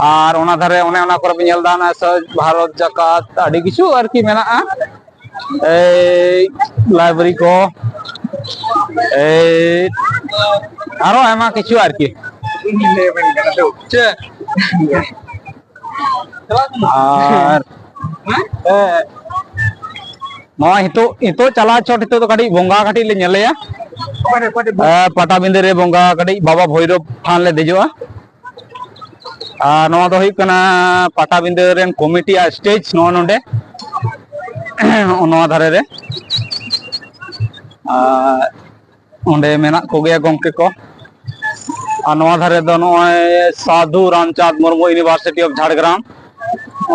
ᱟᱨ ᱚᱱᱟ ᱫᱷᱟᱨᱮ, ᱚᱱᱮ ᱚᱱᱟ ᱠᱚᱨᱮ ᱯᱮ ᱧᱮᱞ ᱮᱫᱟ, ᱚᱱᱟ ᱥᱚᱦᱤᱫ ᱵᱷᱟᱨᱚᱛ ᱡᱟᱠᱟᱛ, ᱟᱹᱰᱤ ᱠᱤᱪᱷᱩ ᱟᱨᱠᱤ ᱢᱮᱱᱟᱜᱼᱟ᱾ ᱮᱭ ᱞᱟᱭᱵᱨᱮᱨᱤ ᱠᱚ, ᱮᱭ ᱟᱨᱚ ᱟᱭᱢᱟ ᱠᱤᱪᱷᱩ ᱟᱨᱠᱤ᱾ ᱟᱨ ᱱᱚᱣᱟ ᱱᱤᱛᱚᱜ, ᱱᱤᱛᱚᱜ ᱪᱟᱞᱟᱣ ᱪᱷᱚᱴ, ᱱᱤᱛᱚᱜ ᱫᱚ ᱠᱟᱹᱴᱤᱡ ᱵᱚᱸᱜᱟ ᱠᱟᱹᱴᱤᱡ ᱞᱮ ᱧᱮᱞᱮᱭᱟ᱾ ᱮ, ᱯᱟᱴᱟᱵᱤᱸᱫᱟᱹ ᱨᱮ ᱵᱚᱸᱜᱟ ᱠᱟᱹᱴᱤᱡ ᱵᱟᱵᱟ ᱵᱷᱳᱭᱨᱳᱵ ᱛᱷᱟᱱ ᱞᱮ ᱫᱮᱡᱚᱜᱼᱟ᱾ ᱟᱨ ᱱᱚᱣᱟ ᱫᱚ ᱦᱩᱭᱩᱜ ᱠᱟᱱᱟ ᱯᱟᱴᱟᱵᱤᱸᱫᱟᱹ ᱨᱮᱱ ᱠᱚᱢᱤᱴᱤᱭᱟᱜ ᱥᱴᱮᱡᱽ, ᱱᱚᱣᱟ ᱱᱚᱰᱮ, ᱱᱚᱣᱟ ᱫᱷᱟᱨᱮ ᱨᱮ᱾ ᱟᱨ ᱚᱸᱰᱮ ᱢᱮᱱᱟᱜ ᱠᱚᱜᱮᱭᱟ ᱜᱚᱢᱠᱮ ᱠᱚ᱾ ᱟᱨ ᱱᱚᱣᱟ ᱫᱷᱟᱨᱮ ᱫᱚ ᱱᱚᱜᱼᱚᱭ ᱥᱟᱫᱷᱩ ᱨᱟᱢᱪᱟᱸᱫᱽ ᱢᱩᱨᱢᱩ University of ᱡᱷᱟᱲᱜᱨᱟᱢ,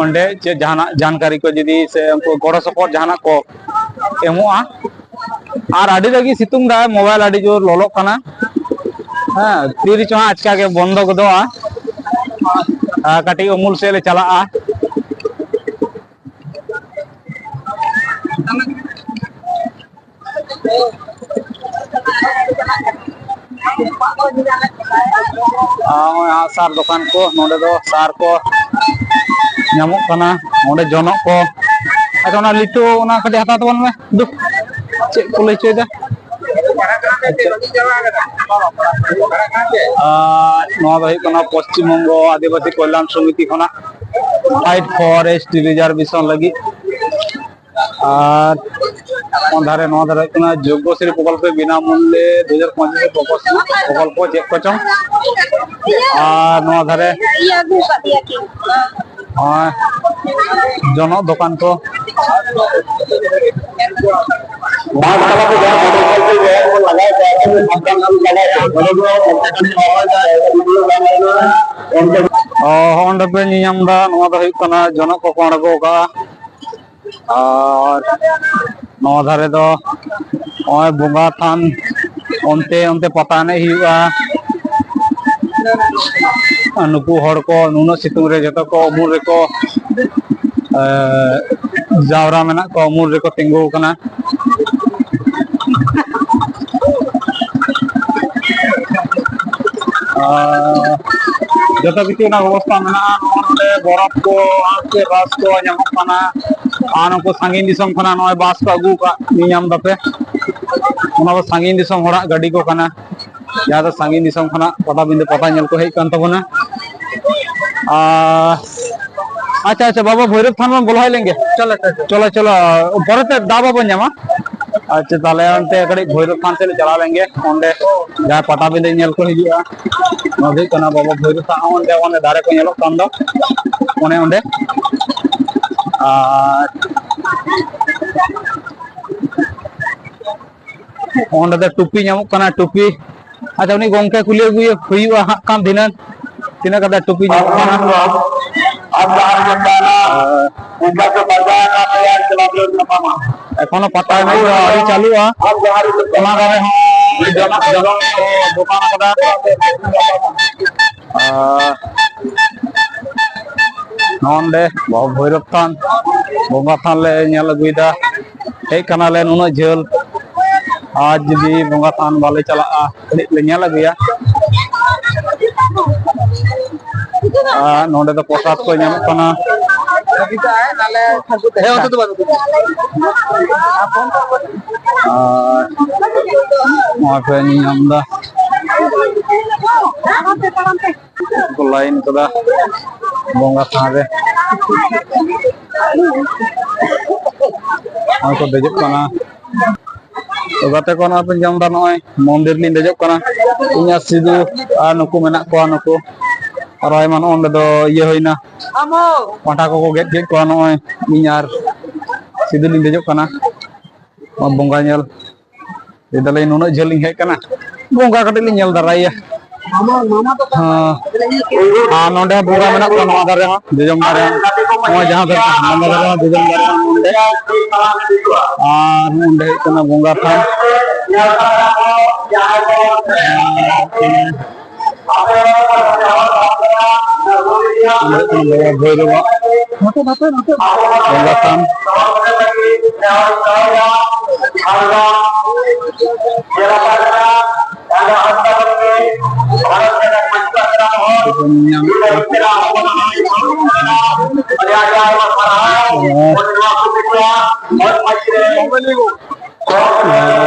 ᱚᱸᱰᱮ ᱪᱮᱫ ᱡᱟᱦᱟᱱᱟᱜ ᱡᱟᱱᱠᱟᱨᱤ ᱠᱚ ᱡᱩᱫᱤ ᱥᱮ ᱩᱱᱠᱩ ᱜᱚᱲᱚ ᱥᱚᱯᱚᱦᱚᱫ ᱡᱟᱦᱟᱱᱟᱜ ᱠᱚ ᱮᱢᱚᱜᱼᱟ᱾ ᱟᱨ ᱟᱹᱰᱤ ᱨᱟᱹᱜᱤ ᱥᱤᱛᱩᱝ ᱫᱟᱭ, ᱢᱳᱵᱟᱭᱤᱞ ᱟᱹᱰᱤ ᱡᱳᱨ ᱞᱚᱞᱚᱜ ᱠᱟᱱᱟ᱾ ᱦᱮᱸ, ᱛᱤᱨᱮ ᱪᱚ ᱦᱟᱸᱜ ᱟᱪᱠᱟ ᱜᱮ ᱵᱚᱱᱫᱚ ᱜᱚᱫᱚᱜᱼᱟ᱾ ᱟᱨ ᱠᱟᱹᱴᱤᱡ ᱩᱢᱩᱞ ᱥᱮᱫ ᱞᱮ ᱪᱟᱞᱟᱜᱼᱟ᱾ ᱟᱨ ᱱᱚᱜᱼᱚᱭ ᱟᱜᱼᱥᱟᱨ ᱫᱚᱠᱟᱱ ᱠᱚ, ᱱᱚᱰᱮ ᱫᱚ ᱥᱟᱨ ᱠᱚ ᱧᱟᱢᱚᱜ ᱠᱟᱱᱟ, ᱱᱚᱰᱮ ᱡᱚᱱᱚᱜ ᱠᱚ᱾ ᱟᱪᱪᱷᱟ, ᱚᱱᱟ ᱞᱤᱴᱟᱹ, ᱚᱱᱟ ᱠᱟᱹᱴᱤᱡ ᱦᱟᱛᱟᱣ ᱛᱟᱵᱚᱱ ᱢᱮ᱾ ᱫᱩ, ᱪᱮᱫ ᱠᱚ ᱞᱟᱹᱭ ᱦᱚᱪᱚᱭᱮᱫᱟ? ᱟᱨ ᱱᱚᱣᱟ ᱫᱚ ᱦᱩᱭᱩᱜ ᱠᱟᱱᱟ ᱯᱚᱥᱪᱤᱢ ᱵᱚᱝᱜᱚ ᱟᱹᱫᱤᱵᱟᱹᱥᱤ ᱠᱚᱞᱭᱟᱱ ᱥᱚᱢᱤᱛᱤ ᱠᱷᱚᱱᱟᱜ Fight for S T reservation ᱞᱟᱹᱜᱤᱫ᱾ ᱟᱨ ᱚᱱᱟ ᱫᱷᱟᱨᱮ, ᱱᱚᱣᱟ ᱫᱷᱟᱨᱮ ᱦᱩᱭᱩᱜ ᱠᱟᱱᱟ ᱡᱳᱜᱽᱜᱚᱥᱨᱤ ᱯᱨᱚᱠᱚᱞᱯᱚ, ᱵᱤᱱᱟᱢᱩᱞᱞᱮ ᱫᱩ ᱦᱟᱡᱟᱨ ᱯᱚᱸᱪᱤᱥ ᱯᱨᱚᱠᱚᱞᱯᱚ, ᱯᱨᱚᱠᱚᱞᱯᱚ ᱪᱮᱫ ᱠᱚᱪᱚᱝ᱾ ᱟᱨ ᱱᱚᱣᱟ ᱫᱷᱟᱨᱮ ᱱᱚᱜᱼᱚᱭ ᱡᱚᱱᱚᱜ ᱫᱚᱠᱟᱱ ᱠᱚ᱾ ᱚ, ᱦᱚᱸ, ᱚᱸᱰᱮ ᱯᱮ ᱧᱮᱧᱟᱢ ᱮᱫᱟ, ᱱᱚᱣᱟ ᱫᱚ ᱦᱩᱭᱩᱜ ᱠᱟᱱᱟ ᱡᱚᱱᱚᱜ ᱠᱚᱠᱚ ᱟᱬᱜᱚ ᱠᱟᱜᱼᱟ᱾ ᱟᱨ ᱱᱚᱣᱟ ᱫᱷᱟᱨᱮ ᱫᱚ ᱱᱚᱜᱼᱚᱭ ᱵᱚᱸᱜᱟ ᱛᱷᱟᱱ, ᱚᱱᱛᱮ, ᱚᱱᱛᱮ ᱯᱟᱛᱟ ᱮᱱᱮᱡ ᱦᱩᱭᱩᱜᱼᱟ᱾ ᱟᱨ ᱱᱩᱠᱩ ᱦᱚᱲ ᱠᱚ ᱱᱩᱱᱟᱹᱜ ᱥᱤᱛᱩᱝ ᱨᱮ ᱡᱚᱛᱚ ᱠᱚ ᱩᱢᱩᱞ ᱨᱮᱠᱚ ᱮ, ᱡᱟᱣᱨᱟ ᱢᱮᱱᱟᱜ ᱠᱚᱣᱟ, ᱩᱢᱩᱞ ᱨᱮᱠᱚ ᱛᱤᱸᱜᱩ ᱟᱠᱟᱱᱟ᱾ ᱟᱨ ᱡᱚᱛᱚ ᱠᱤᱪᱷᱩ ᱨᱮᱱᱟᱜ ᱵᱮᱵᱚᱥᱛᱷᱟ ᱢᱮᱱᱟᱜᱼᱟ᱾ ᱱᱚᱜᱼᱚ ᱱᱚᱰᱮ ᱵᱚᱨᱚᱯᱷ ᱠᱚ ᱟᱨ ᱪᱮᱫ ᱨᱟᱥ ᱠᱚ ᱧᱟᱢᱚᱜ ᱠᱟᱱᱟ᱾ ᱟᱨ ᱱᱩᱠᱩ ᱥᱟᱺᱜᱤᱧ ᱫᱤᱥᱚᱢ ᱠᱷᱚᱱᱟᱜ ᱱᱚᱜᱼᱚᱭ ᱵᱟᱥ ᱠᱚ ᱟᱹᱜᱩ ᱟᱠᱟᱫ, ᱧᱮᱧᱟᱢ ᱫᱟᱯᱮ, ᱚᱱᱟ ᱫᱚ ᱥᱟᱺᱜᱤᱧ ᱫᱤᱥᱚᱢ ᱦᱚᱲᱟᱜ ᱜᱟᱹᱰᱤ ᱠᱚ ᱠᱟᱱᱟ, ᱡᱟᱦᱟᱸ ᱫᱚ ᱥᱟᱺᱜᱤᱧ ᱫᱤᱥᱚᱢ ᱠᱷᱚᱱᱟᱜ ᱯᱟᱴᱟᱵᱤᱸᱫᱷᱟᱹ ᱯᱟᱛᱟ ᱧᱮᱞ ᱠᱚ ᱦᱮᱡ ᱠᱟᱱ ᱛᱟᱵᱚᱱᱟ᱾ ᱟᱨ ᱟᱪᱪᱷᱟ, ᱟᱪᱪᱷᱟ, ᱵᱟᱵᱟ ᱵᱷᱳᱭᱨᱳᱵ ᱛᱷᱟᱱ ᱵᱚᱱ ᱵᱚᱞᱚ ᱦᱮᱡ ᱞᱮᱱ ᱜᱮ᱾ ᱪᱚᱞᱚ, ᱪᱚᱞᱚ, ᱪᱚᱞᱚ᱾ ᱪᱚᱞᱚ, ᱪᱚᱞᱚ, ᱯᱚᱨᱮᱛᱮ ᱫᱟᱣ ᱵᱟᱵᱚᱱ ᱧᱟᱢᱟ᱾ ᱟᱪᱪᱷᱟ, ᱛᱟᱦᱞᱮ ᱚᱱᱛᱮ ᱠᱟᱹᱴᱤᱡ ᱵᱷᱳᱭᱨᱳᱵ ᱛᱷᱟᱱ ᱥᱮᱫ ᱞᱮ ᱪᱟᱞᱟᱣ ᱞᱮᱱ ᱜᱮ, ᱚᱸᱰᱮ ᱡᱟᱦᱟᱸᱭ ᱯᱟᱴᱟᱵᱤᱸᱫᱷᱟᱹ ᱧᱮᱞ ᱠᱚ ᱦᱤᱡᱩᱜᱼᱟ᱾ ᱱᱚᱣᱟ ᱫᱚ ᱦᱩᱭᱩᱜ ᱠᱟᱱᱟ ᱵᱟᱵᱟ ᱵᱷᱳᱭᱨᱳᱵ ᱛᱷᱟᱱ, ᱚᱸᱰᱮ, ᱚᱸᱰᱮ ᱫᱟᱨᱮ ᱠᱚ ᱧᱮᱞᱚᱜ ᱠᱟᱱ ᱫᱚ, ᱚᱱᱮ ᱚᱸᱰᱮ᱾ ᱟᱨ ᱚᱸᱰᱮ ᱫᱚ ᱴᱩᱯᱤ ᱧᱟᱢᱚᱜ ᱠᱟᱱᱟ, ᱴᱩᱯᱤ᱾ ᱟᱪᱪᱷᱟ, ᱩᱱᱤ ᱜᱚᱝᱠᱮ ᱠᱩᱞᱤ ᱟᱹᱜᱩᱭᱮ ᱦᱩᱭᱩᱜᱼᱟ ᱦᱟᱸᱜ ᱠᱷᱟᱱ ᱫᱷᱤᱱᱟᱹᱝ, ᱛᱤᱱᱟᱹᱜ ᱠᱟᱛᱮ ᱴᱩᱯᱤ ᱧᱟᱢᱚᱜ ᱠᱟᱱᱟ᱾ ᱮᱠᱷᱚᱱᱳ ᱯᱟᱛᱟ ᱮᱱᱮᱡ ᱫᱚ ᱟᱹᱣᱨᱤ ᱪᱟᱹᱞᱩᱜᱼᱟ, ᱚᱱᱟ ᱫᱷᱟᱨᱮ ᱦᱚᱸ ᱡᱚᱱᱚᱜ, ᱡᱚᱱᱚᱜ ᱠᱚ ᱫᱚᱠᱟᱱ ᱟᱠᱟᱫᱟ᱾ ᱟᱨ ᱱᱚᱰᱮ ᱵᱟᱵᱟ ᱵᱷᱳᱭᱨᱳᱵ ᱛᱷᱟᱱ, ᱵᱚᱸᱜᱟ ᱛᱷᱟᱱ ᱞᱮ ᱧᱮᱞ ᱟᱹᱜᱩᱭᱮᱫᱟ᱾ ᱦᱮᱡ ᱠᱟᱱᱟᱞᱮ ᱱᱩᱱᱟᱹᱜ ᱡᱷᱟᱹᱞ, ᱟᱨ ᱡᱩᱫᱤ ᱵᱚᱸᱜᱟ ᱛᱷᱟᱱ ᱵᱟᱞᱮ ᱪᱟᱞᱟᱜᱼᱟ, ᱠᱟᱹᱴᱤᱡ ᱞᱮ ᱧᱮᱞ ᱟᱹᱜᱩᱭᱟ᱾ ᱟᱨ ᱱᱚᱰᱮ ᱫᱚ ᱯᱨᱚᱥᱟᱫ ᱠᱚ ᱧᱟᱢᱚᱜ ᱠᱟᱱᱟ᱾ ᱟᱨ ᱱᱚᱣᱟ ᱯᱮ ᱧᱮᱞ ᱧᱟᱢ ᱮᱫᱟ, ᱠᱚ ᱞᱟᱭᱤᱱ ᱠᱟᱫᱟ ᱵᱚᱸᱜᱟ ᱛᱷᱟᱱ ᱨᱮ᱾ ᱱᱚᱜᱼᱚᱭ ᱠᱚ ᱫᱮᱡᱚᱜ ᱠᱟᱱᱟ᱾ ᱛᱚ ᱜᱟᱛᱮ ᱠᱚ, ᱱᱚᱜᱼᱚᱭ ᱯᱮ ᱧᱮᱞ ᱮᱫᱟ, ᱱᱚᱜᱼᱚᱭ ᱢᱚᱱᱫᱤᱨ ᱞᱤᱧ ᱫᱮᱡᱚᱜ ᱠᱟᱱᱟ᱾ ᱤᱧ ᱟᱨ ᱥᱤᱫᱩ ᱟᱨ ᱱᱩᱠᱩ ᱢᱮᱱᱟᱜ ᱠᱚᱣᱟ, ᱱᱩᱠᱩ ᱟᱨᱚ ᱟᱭᱢᱟ᱾ ᱱᱚᱜᱼᱚᱭ ᱱᱚᱸᱰᱮ ᱫᱚ ᱤᱭᱟᱹ ᱦᱩᱭᱱᱟ, ᱯᱟᱸᱴᱷᱟ ᱠᱚᱠᱚ ᱜᱮᱫ ᱠᱮᱫ ᱠᱚᱣᱟ᱾ ᱱᱚᱜᱼᱚᱭ ᱤᱧ ᱟᱨ ᱥᱤᱫᱩ ᱞᱤᱧ ᱫᱮᱡᱚᱜ ᱠᱟᱱᱟ᱾ ᱱᱚᱣᱟ ᱵᱚᱸᱜᱟ ᱧᱮᱞ᱾ ᱞᱟᱹᱭ ᱫᱟᱞᱤᱧ, ᱱᱩᱱᱟᱹᱜ ᱡᱷᱟᱹᱞ ᱞᱤᱧ ᱦᱮᱡ ᱠᱟᱱᱟ, ᱵᱚᱸᱜᱟ ᱠᱟᱹᱴᱤᱡ ᱞᱤᱧ ᱧᱮᱞ ᱫᱟᱨᱟᱭᱮᱭᱟ᱾ ᱦᱮᱸ᱾ ᱟᱨ ᱱᱚᱰᱮ ᱵᱚᱸᱜᱟ ᱢᱮᱱᱟᱜ ᱠᱚᱣᱟ, ᱱᱚᱣᱟ ᱫᱷᱟᱨᱮ ᱦᱚᱸ, ᱡᱚᱡᱚᱢ ᱫᱷᱟᱨᱮ ᱦᱚᱸ, ᱱᱚᱣᱟ ᱡᱟᱦᱟᱸ ᱫᱷᱟᱨᱮ, ᱱᱚᱣᱟ ᱫᱷᱟᱨᱮ ᱦᱚᱸ, ᱡᱚᱡᱚᱢ ᱫᱷᱟᱨᱮ ᱦᱚᱸ ᱱᱚᱰᱮ᱾ ᱟᱨ ᱱᱚᱰᱮ ᱦᱩᱭᱩᱜ ᱠᱟᱱᱟ ᱵᱚᱸᱜᱟ ᱛᱷᱟᱱ᱾ ᱟᱨ ᱚᱸᱰᱮ ᱠᱷᱚᱱ ᱵᱟᱵᱟ ᱵᱷᱳᱭᱨᱳᱵᱟᱜ ᱵᱚᱸᱜᱟ ᱛᱷᱟᱱ᱾ ᱧᱮᱞ ᱧᱟᱢᱮᱫ ᱠᱚᱣᱟ᱾ ᱟᱨ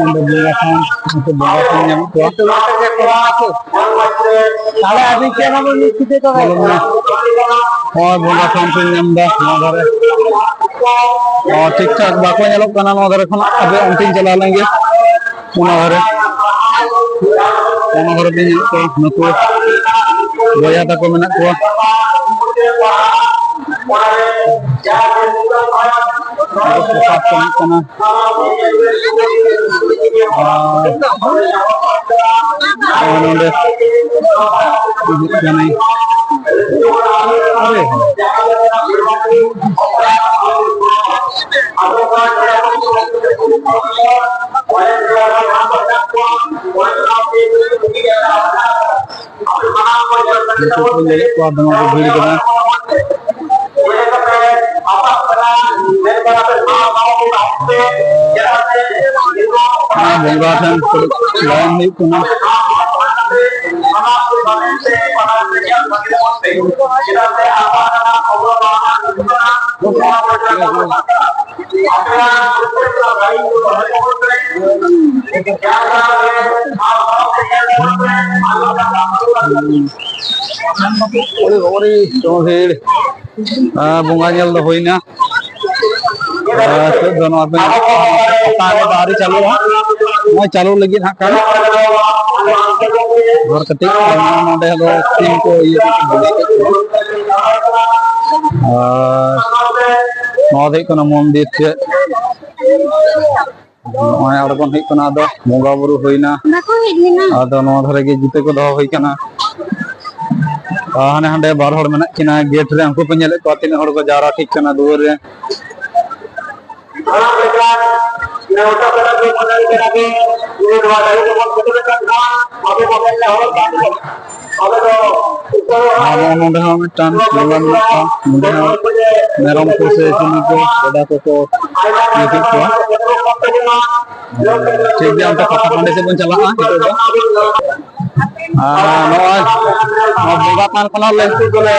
ᱚᱸᱰᱮ ᱵᱚᱸᱜᱟ ᱛᱷᱟᱱ, ᱩᱱᱠᱩ ᱵᱚᱸᱜᱟ ᱛᱷᱟᱱ ᱧᱟᱢᱮᱫ ᱠᱚᱣᱟ᱾ ᱛᱟᱦᱞᱮ ᱟᱹᱵᱤᱱ ᱪᱮᱫ ᱦᱚᱸ ᱵᱟᱵᱤᱱ ᱪᱤᱠᱟᱹ ᱠᱟᱫᱟ? ᱵᱚᱞᱚᱱ ᱢᱮ᱾ ᱦᱳᱭ, ᱵᱚᱸᱜᱟ ᱛᱷᱟᱱ ᱯᱮ ᱧᱟᱢ ᱮᱫᱟ ᱱᱚᱣᱟ ᱫᱷᱟᱨᱮ᱾ ᱚ, ᱴᱷᱤᱠ ᱴᱷᱟᱠ ᱵᱟᱠᱚ ᱧᱮᱞᱚᱜ ᱠᱟᱱᱟ ᱱᱚᱣᱟ ᱫᱷᱟᱨᱮ ᱠᱷᱚᱱᱟᱜ᱾ ᱟᱫᱚ ᱚᱱᱛᱮᱧ ᱪᱟᱞᱟᱣ ᱞᱮᱱ ᱜᱮ᱾ ᱚᱱᱟ ᱫᱷᱟᱨᱮ, ᱚᱱᱟ ᱫᱷᱟᱨᱮ ᱯᱮ ᱧᱮᱞᱮᱫ ᱠᱚᱣᱟ, ᱱᱩᱠᱩ ᱵᱚᱭᱦᱟ ᱛᱟᱠᱚ ᱢᱮᱱᱟᱜ ᱠᱚᱣᱟ᱾ ᱱᱚᱰᱮ ᱯᱨᱚᱥᱟᱫ ᱠᱚ ᱮᱢᱚᱜ ᱠᱟᱱᱟ᱾ ᱟᱨ ᱱᱚᱜᱼᱚᱭ ᱱᱚᱰᱮ ᱦᱩᱭᱩᱜ ᱠᱟᱱᱟ᱾ ᱟᱨᱮ, ᱱᱤᱛᱚᱜ ᱠᱚ ᱧᱮᱞᱮᱫ ᱠᱚᱣᱟ, ᱫᱚᱢᱮ ᱠᱚ ᱵᱷᱤᱲ ᱠᱟᱱᱟ᱾ ᱱᱚᱣᱟ ᱵᱚᱸᱜᱟ ᱴᱷᱮᱱ ᱞᱟᱭᱤᱱ ᱦᱩᱭᱩᱜ ᱠᱟᱱᱟ᱾ ᱟᱹᱰᱤ ᱵᱚᱸᱜᱟ ᱧᱮᱞ ᱫᱚ ᱦᱩᱭᱱᱟ᱾ ᱟᱨ ᱱᱤᱛᱚᱜ ᱫᱚ ᱱᱚᱣᱟ ᱯᱮ ᱯᱟᱛᱟ ᱮᱱᱮᱡ ᱫᱚ ᱟᱹᱣᱨᱤ ᱪᱟᱹᱞᱩᱜᱼᱟ, ᱱᱚᱜᱼᱚᱭ ᱪᱟᱹᱞᱩ ᱞᱟᱹᱜᱤᱫ ᱦᱟᱸᱜ ᱠᱷᱟᱱ᱾ ᱟᱨ ᱠᱟᱹᱴᱤᱡ ᱱᱚᱰᱮ ᱫᱚ ᱥᱤᱢ ᱠᱚ ᱤᱭᱟᱹ ᱠᱚ ᱵᱚᱸᱜᱟ ᱠᱮᱫ ᱠᱚᱣᱟ᱾ ᱟᱨ ᱱᱚᱣᱟ ᱫᱚ ᱦᱩᱭᱩᱜ ᱠᱟᱱᱟ ᱢᱚᱱᱫᱤᱨ ᱪᱮᱫ᱾ ᱱᱚᱜᱼᱚᱭ ᱟᱬᱜᱚᱱ ᱦᱩᱭᱩᱜ ᱠᱟᱱᱟ, ᱟᱫᱚ ᱵᱚᱸᱜᱟ ᱵᱩᱨᱩ ᱦᱩᱭᱱᱟ᱾ ᱵᱟᱠᱚ ᱦᱮᱡ ᱞᱮᱱᱟ᱾ ᱟᱫᱚ ᱱᱚᱣᱟ ᱫᱷᱟᱨᱮ ᱜᱮ ᱡᱩᱛᱟᱹ ᱠᱚ ᱫᱚᱦᱚ ᱦᱩᱭ ᱠᱟᱱᱟ᱾ ᱟᱨ ᱦᱟᱱᱮ ᱦᱟᱸᱰᱮ ᱵᱟᱨ ᱦᱚᱲ ᱢᱮᱱᱟᱜ ᱠᱤᱱᱟ ᱜᱮᱴ ᱨᱮ, ᱩᱱᱠᱩ ᱯᱮ ᱧᱮᱞᱮᱫ ᱠᱚᱣᱟ ᱛᱤᱱᱟᱹᱜ ᱦᱚᱲ ᱠᱚ ᱡᱟᱣᱨᱟ ᱴᱷᱤᱠ ᱠᱟᱱᱟ ᱫᱩᱣᱟᱹᱨ ᱨᱮ᱾ ᱟᱨ ᱱᱚᱜᱼᱚ ᱱᱚᱰᱮ ᱦᱚᱸ ᱢᱤᱫᱴᱟᱝ ᱵᱚᱸᱜᱟ ᱢᱮᱱᱟᱜ ᱠᱚᱣᱟ᱾ ᱱᱚᱰᱮ ᱦᱚᱸ ᱢᱮᱨᱚᱢ ᱠᱚ ᱥᱮ ᱪᱤᱞᱤ ᱠᱚ, ᱠᱟᱰᱟ ᱠᱚᱠᱚ ᱤᱫᱤ ᱠᱚᱣᱟ᱾ ᱴᱷᱤᱠ ᱜᱮᱭᱟ, ᱚᱱᱛᱮ ᱯᱟᱛᱟ ᱴᱟᱺᱰᱤ ᱥᱮᱫ ᱵᱚᱱ ᱪᱟᱞᱟᱜᱼᱟ ᱱᱤᱛᱚᱜ ᱫᱚ᱾ ᱟᱨ ᱱᱚᱜᱼᱚᱭ ᱱᱚᱣᱟ ᱵᱚᱸᱜᱟ ᱛᱷᱟᱱ ᱠᱷᱚᱱᱟᱜ ᱞᱮ ᱱᱤᱛᱚᱜ ᱫᱚᱞᱮ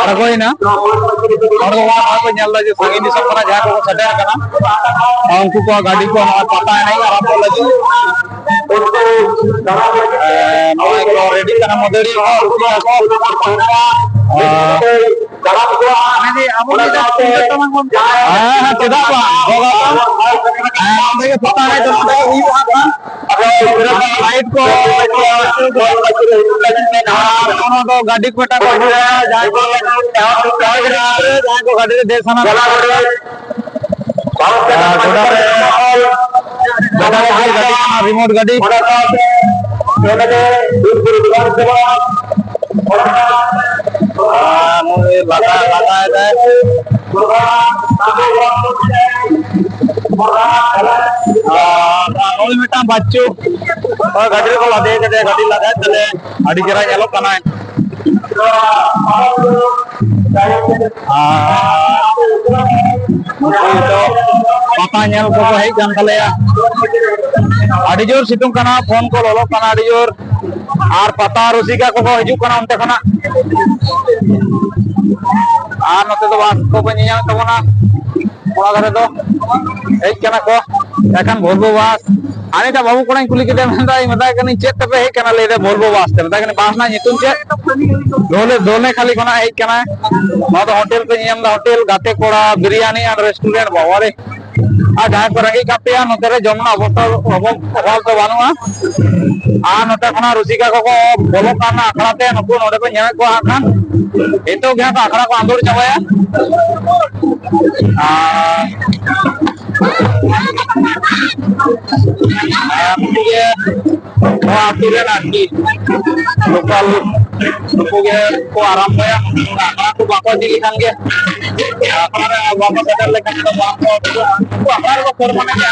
ᱟᱬᱜᱚᱭᱮᱱᱟ᱾ ᱦᱚᱲ ᱠᱚ, ᱦᱚᱲ ᱠᱚ ᱧᱮᱞ ᱮᱫᱟ ᱡᱮ ᱥᱟᱺᱜᱤᱧ ᱫᱤᱥᱚᱢ ᱠᱷᱚᱱᱟᱜ ᱡᱟᱦᱟᱸᱭ ᱠᱚᱠᱚ ᱥᱮᱴᱮᱨ ᱟᱠᱟᱱᱟ, ᱩᱱᱠᱩ ᱠᱚᱣᱟᱜ ᱜᱟᱹᱰᱤ ᱠᱚ ᱱᱚᱜᱼᱚᱭ ᱯᱟᱛᱟ ᱮᱱᱮᱡ ᱟᱨᱟᱢᱵᱷᱚ ᱞᱟᱹᱜᱤᱫ᱾ ᱮ, ᱱᱚᱜᱼᱚᱭ ᱠᱚ ᱨᱮᱰᱤ ᱠᱟᱱᱟ ᱢᱟᱹᱫᱟᱹᱲᱤᱭᱟᱹ ᱠᱚ, ᱨᱩᱥᱤᱠᱟ ᱠᱚ᱾ ᱮ, ᱢᱮᱱᱫᱟᱹᱧ, ᱟᱵᱚ ᱢᱤᱫ ᱫᱷᱟᱣ ᱛᱩᱢᱫᱟᱜ ᱴᱟᱢᱟᱠ ᱵᱚᱱ ᱦᱮᱸ, ᱦᱮᱸ, ᱪᱮᱫᱟᱜ ᱵᱟᱝ? ᱜᱚᱜᱚ ᱦᱚᱲ᱾ ᱦᱮᱸ, ᱚᱸᱰᱮ ᱜᱮ ᱯᱟᱛᱟ ᱮᱱᱮᱡ ᱫᱚ ᱱᱚᱰᱮ ᱜᱮ ᱦᱩᱭᱩᱜᱼᱟ ᱦᱟᱸᱜ ᱠᱷᱟᱱ᱾ ᱟᱫᱚ ᱞᱟᱭᱤᱴ ᱠᱚ, ᱟᱨ ᱱᱚᱣᱟ ᱫᱚ ᱜᱟᱹᱰᱤ ᱠᱚ ᱢᱤᱫᱴᱟᱝ ᱠᱚ ᱟᱹᱜᱩᱭᱟ, ᱡᱟᱦᱟᱸᱭ ᱠᱚ, ᱡᱟᱦᱟᱸᱭ ᱠᱚ ᱫᱮᱡ ᱥᱟᱱᱟ ᱠᱚᱣᱟ᱾ ᱟᱨ ᱜᱚᱰᱟ ᱨᱮ, ᱜᱚᱰᱟ ᱨᱮ ᱜᱟᱹᱰᱤ ᱠᱟᱱᱟ, ᱨᱤᱢᱳᱴ ᱜᱟᱹᱰᱤ᱾ ᱟᱨ ᱱᱩᱭ ᱞᱟᱜᱟ, ᱞᱟᱜᱟᱭᱮᱫᱟᱭ᱾ ᱟᱨ ᱱᱩᱭ ᱢᱤᱫᱴᱟᱝ ᱵᱟᱪᱪᱩ, ᱦᱳᱭ, ᱜᱟᱹᱰᱤ ᱨᱮᱠᱚ ᱞᱟᱫᱮ ᱠᱟᱫᱮᱭᱟ, ᱜᱟᱹᱰᱤ ᱞᱟᱜᱟᱭᱮᱫ ᱛᱟᱞᱮ, ᱟᱹᱰᱤ ᱪᱮᱦᱨᱟ ᱧᱮᱞᱚᱜ ᱠᱟᱱᱟᱭ᱾ ᱟᱨ ᱱᱩᱠᱩ ᱫᱚ ᱯᱟᱛᱟ ᱧᱮᱞ ᱠᱚᱠᱚ ᱦᱮᱡ ᱠᱟᱱ ᱛᱟᱞᱮᱭᱟ᱾ ᱟᱹᱰᱤ ᱡᱳᱨ ᱥᱤᱛᱩᱝ ᱠᱟᱱᱟ, ᱯᱷᱳᱱ ᱠᱚ ᱞᱚᱞᱚᱜ ᱠᱟᱱᱟ ᱟᱹᱰᱤ ᱡᱳᱨ᱾ ᱟᱨ ᱯᱟᱛᱟ ᱨᱩᱥᱤᱠᱟ ᱠᱚᱠᱚ ᱦᱤᱡᱩᱜ ᱠᱟᱱᱟ ᱚᱱᱛᱮ ᱠᱷᱚᱱᱟᱜ᱾ ᱟᱨ ᱱᱚᱛᱮ ᱫᱚ ᱵᱟᱥ ᱠᱚᱠᱚ ᱧᱮᱧᱟᱢᱮᱫ ᱛᱟᱵᱚᱱᱟ᱾ ᱚᱱᱟ ᱫᱷᱟᱨᱮ ᱫᱚ ᱦᱮᱡ ᱠᱟᱱᱟ ᱠᱚ ᱮᱠᱷᱟᱱ ᱵᱷᱚᱞᱵᱳ ᱵᱟᱥ᱾ ᱟᱨ ᱢᱤᱫᱴᱟᱝ ᱵᱟᱹᱵᱩ ᱠᱚᱲᱟᱧ ᱠᱩᱞᱤ ᱠᱮᱫᱮᱭᱟ, ᱢᱮᱱᱫᱟᱭ, ᱢᱮᱛᱟᱭ ᱠᱟᱹᱱᱟᱹᱧ, "ᱪᱮᱫ ᱛᱮᱯᱮ ᱦᱮᱡ ᱠᱟᱱᱟ?" ᱞᱟᱹᱭ ᱫᱟᱭ, "ᱵᱷᱚᱞᱵᱳ ᱵᱟᱥ ᱛᱮ᱾" ᱢᱮᱛᱟᱭ ᱠᱟᱹᱱᱟᱹᱧ, "ᱵᱟᱥ ᱨᱮᱱᱟᱜ ᱧᱩᱛᱩᱢ ᱪᱮᱫ?" ᱫᱷᱳᱞᱮ, ᱫᱷᱳᱞᱮ ᱠᱷᱟᱞᱤ ᱠᱷᱚᱱᱟᱜ ᱦᱮᱡ ᱠᱟᱱᱟᱭ᱾ ᱱᱚᱣᱟ ᱫᱚ ᱦᱳᱴᱮᱞ ᱯᱮ ᱧᱮᱞ ᱮᱫᱟ, ᱦᱳᱴᱮᱞ ᱜᱟᱛᱮ ᱠᱚᱲᱟ ᱵᱤᱨᱭᱟᱱᱤ ᱟᱨ ᱨᱮᱥᱴᱩᱨᱮᱱᱴ, ᱵᱟᱵᱟ ᱨᱮ᱾ ᱟᱨ ᱡᱟᱦᱟᱸᱭ ᱠᱚ ᱨᱮᱸᱜᱮᱡ ᱠᱟᱜ ᱯᱮᱭᱟ, ᱱᱚᱛᱮ ᱨᱮ ᱡᱚᱢ ᱨᱮᱱᱟᱜ ᱚᱵᱚᱥᱛᱟ ᱚᱵᱷᱟᱵ, ᱚᱵᱷᱟᱵ ᱫᱚ ᱵᱟᱹᱱᱩᱜᱼᱟ᱾ ᱟᱨ ᱱᱚᱛᱮ ᱠᱷᱚᱱᱟᱜ ᱨᱩᱥᱤᱠᱟ ᱠᱚᱠᱚ ᱵᱚᱞᱚᱜ ᱠᱟᱱᱟ ᱟᱠᱷᱲᱟ ᱛᱮ, ᱱᱩᱠᱩ ᱱᱚᱰᱮ ᱠᱚ ᱧᱮᱞᱮᱫ ᱠᱚᱣᱟ ᱦᱟᱸᱜ ᱠᱷᱟᱱ᱾ ᱱᱤᱛᱚᱜ ᱜᱮ ᱦᱟᱸᱜ ᱠᱚ ᱟᱠᱷᱲᱟ ᱠᱚ ᱟᱸᱫᱳᱲ ᱪᱟᱵᱟᱭᱟ᱾ ᱟᱨ, ᱟᱨ ᱱᱩᱠᱩ ᱜᱮ ᱱᱚᱣᱟ ᱟᱹᱛᱩ ᱨᱮᱱ ᱟᱨᱠᱤ ᱞᱳᱠᱟᱞ ᱱᱩᱠᱩ ᱜᱮ ᱠᱚ ᱟᱨᱟᱢᱵᱚᱭᱟ᱾ ᱟᱠᱷᱲᱟ ᱠᱚ ᱵᱟᱠᱚ ᱤᱫᱤ ᱞᱮᱠᱷᱟᱱ ᱜᱮ, ᱟᱠᱷᱲᱟ ᱨᱮ ᱵᱟᱠᱚ ᱥᱮᱴᱮᱨ ᱞᱮᱠᱷᱟᱱ ᱫᱚ ᱵᱟᱝ ᱠᱚ, ᱟᱠᱷᱲᱟ ᱨᱮᱠᱚ ᱯᱚᱨᱢᱟᱱᱮ ᱜᱮᱭᱟ᱾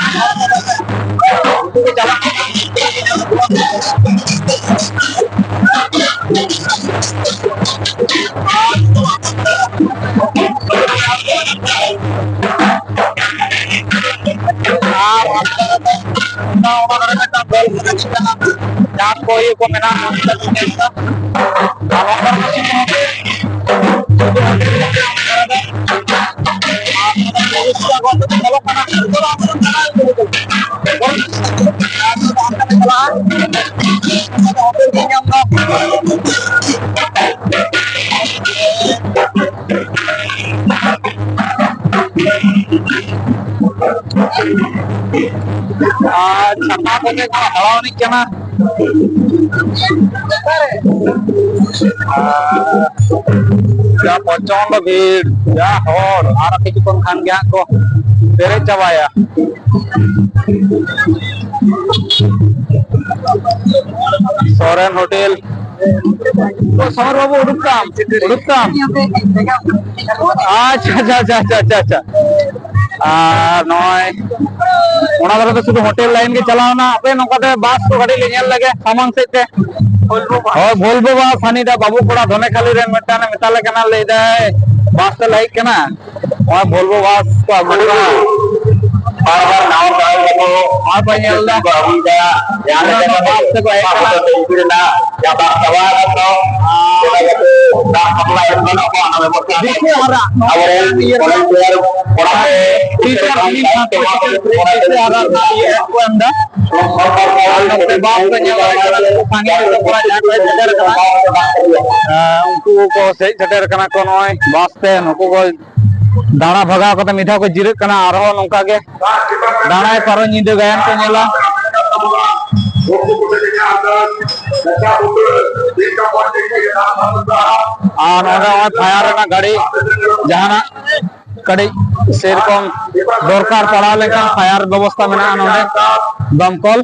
ᱟᱨ ᱚᱱᱟ ᱫᱷᱟᱨᱮ ᱢᱤᱫᱴᱟᱝ ᱫᱚᱞ ᱠᱟᱱᱟ᱾ ᱡᱟᱦᱟᱸ ᱠᱚ ᱤᱭᱟᱹ ᱠᱚ ᱢᱮᱱᱟᱜᱼᱟ, ᱟᱨ ᱚᱱᱠᱟ ᱧᱮᱞᱚᱜ ᱠᱟᱱᱟ᱾ ᱟᱨ ᱪᱷᱟᱛᱟ ᱠᱚᱛᱮ ᱠᱚ ᱦᱟᱣᱟ ᱟᱹᱱᱤᱡ ᱠᱟᱱᱟ᱾ ᱟᱨ ᱡᱟ ᱯᱨᱚᱪᱚᱱᱰ ᱵᱷᱤᱲ, ᱡᱟ ᱦᱚᱲ, ᱟᱨ ᱠᱤᱪᱷᱩ ᱠᱷᱚᱱ ᱠᱷᱟᱱ ᱜᱮ ᱦᱟᱸᱜ ᱠᱚ ᱯᱮᱨᱮᱡ ᱪᱟᱵᱟᱭᱟ᱾ ᱥᱚᱨᱮᱱ ᱦᱳᱴᱮᱞ᱾ ᱥᱚᱢᱚᱨ ᱵᱟᱹᱵᱩ, ᱩᱰᱩᱠ ᱛᱟᱢ, ᱩᱰᱩᱠ ᱛᱟᱢ᱾ ᱟᱪᱪᱷᱟ, ᱟᱪᱪᱷᱟ, ᱟᱪᱪᱷᱟ, ᱟᱪᱪᱷᱟ, ᱟᱪᱪᱷᱟ᱾ ᱟᱨ ᱱᱚᱜᱼᱚᱭ ᱚᱱᱟ ᱫᱷᱟᱨᱮ ᱫᱚ ᱥᱩᱫᱷᱩ ᱦᱳᱴᱮᱞ ᱞᱟᱭᱤᱱ ᱜᱮ ᱪᱟᱞᱟᱣ ᱮᱱᱟ᱾ ᱦᱟᱯᱮ ᱱᱚᱝᱠᱟ ᱛᱮ ᱵᱟᱥ ᱠᱚ ᱠᱟᱹᱴᱤᱡ ᱞᱮ ᱧᱮᱞ ᱞᱮᱜᱮ ᱥᱟᱢᱟᱝ ᱥᱮᱫ ᱛᱮ᱾ ᱦᱳᱭ, ᱵᱷᱳᱞᱵᱳ ᱵᱟᱥ, ᱦᱟᱹᱱᱤᱴᱟᱜ ᱵᱟᱹᱵᱩ ᱠᱚᱲᱟ ᱫᱷᱚᱱᱮᱠᱷᱟᱞᱤ ᱨᱮᱱ ᱢᱤᱫᱴᱟᱝ ᱮ ᱢᱮᱛᱟ ᱞᱮ ᱠᱟᱱᱟ, ᱞᱟᱹᱭ ᱫᱟᱭ ᱵᱟᱥ ᱛᱮ ᱞᱟᱭᱤᱠ ᱠᱟᱱᱟ᱾ ᱱᱚᱜᱼᱚᱭ ᱵᱷᱳᱞᱵᱳ ᱵᱟᱥ ᱠᱚ ᱟᱹᱜᱩ ᱠᱟᱱᱟ᱾ ᱵᱟᱨ ᱵᱟᱨ ᱱᱟᱣᱟ ᱪᱟᱞᱟᱣ ᱠᱟᱛᱮ ᱱᱚᱜᱼᱚᱭ ᱯᱮ ᱧᱮᱞ ᱮᱫᱟ᱾ ᱠᱚ ᱟᱹᱜᱩᱭᱮᱫᱟ᱾ ᱡᱟᱦᱟᱸ ᱞᱮᱠᱟ ᱠᱟᱛᱮ ᱵᱟᱥ ᱛᱮᱠᱚ ᱦᱮᱡ ᱠᱟᱱᱟ᱾ ᱵᱟᱥ ᱛᱮ ᱤᱫᱤ ᱨᱮᱱᱟᱜ ᱡᱟᱦᱟᱸ ᱫᱟᱜ ᱪᱟᱵᱟ ᱟᱠᱟᱱ ᱫᱚ, ᱚᱱᱟ ᱠᱟᱛᱮ ᱫᱟᱜ ᱥᱟᱯᱞᱟᱭ ᱮᱢ ᱜᱟᱱᱚᱜ ᱢᱟ, ᱚᱱᱟ ᱵᱮᱵᱚᱥᱛᱷᱟ ᱫᱤᱠᱩ ᱟᱨᱟᱜ ᱱᱚᱣᱟ ᱟᱵᱚᱨᱮᱱ ᱤᱭᱟᱹ ᱨᱮᱱᱟᱜ ᱵᱷᱚᱞᱮᱱᱴᱤᱭᱟᱨ ᱠᱚᱲᱟ ᱠᱚ ᱴᱤᱪᱟᱨ ᱴᱨᱮᱱᱤᱝ ᱠᱷᱟᱱ ᱠᱚ ᱴᱤᱪᱟᱨ ᱴᱨᱮᱱᱤᱝ ᱠᱷᱟᱱ ᱠᱚ ᱤᱭᱟᱹ ᱠᱚ ᱮᱢ ᱮᱫᱟ᱾ ᱟᱨ ᱱᱚᱛᱮ ᱵᱟᱥ ᱨᱮ ᱧᱮᱞ ᱫᱟᱲᱮᱭᱟᱜ ᱠᱟᱱᱟ, ᱥᱟᱺᱜᱤᱧ ᱨᱮ ᱠᱚᱲᱟ ᱡᱟᱦᱟᱸᱭ ᱠᱚ ᱦᱮᱡ ᱥᱮᱴᱮᱨ ᱟᱠᱟᱱᱟ᱾ ᱟᱨ ᱩᱱᱠᱩ ᱠᱚ ᱦᱮᱡ ᱥᱮᱴᱮᱨ ᱟᱠᱟᱱᱟ ᱠᱚ ᱱᱚᱜᱼᱚᱭ ᱵᱟᱥ ᱛᱮ᱾ ᱱᱩᱠᱩ ᱠᱚ ᱫᱟᱬᱟ ᱵᱷᱟᱜᱟᱣ ᱠᱟᱛᱮ ᱢᱤᱫ ᱫᱷᱟᱣ ᱠᱚ ᱡᱤᱨᱟᱹᱜ ᱠᱟᱱᱟ, ᱟᱨᱦᱚᱸ ᱱᱚᱝᱠᱟ ᱜᱮ ᱫᱟᱬᱟᱭ ᱯᱟᱨᱚ ᱧᱤᱫᱟᱹ ᱜᱟᱭᱟᱱ ᱠᱚ ᱧᱮᱞᱟ᱾ ᱟᱨ ᱱᱚᱰᱮ ᱱᱚᱜᱼᱚᱭ ᱯᱷᱟᱭᱟᱨ ᱨᱮᱱᱟᱜ ᱜᱟᱹᱰᱤ ᱡᱟᱦᱟᱱᱟᱜ ᱠᱟᱹᱴᱤᱡ ᱥᱮᱨᱚᱠᱚᱢ ᱫᱚᱨᱠᱟᱨ ᱯᱟᱲᱟᱣ ᱞᱮᱱᱠᱷᱟᱱ ᱯᱷᱟᱭᱟᱨ ᱵᱮᱵᱚᱥᱛᱷᱟ ᱢᱮᱱᱟᱜᱼᱟ ᱱᱚᱰᱮ, ᱫᱚᱢᱠᱚᱞ᱾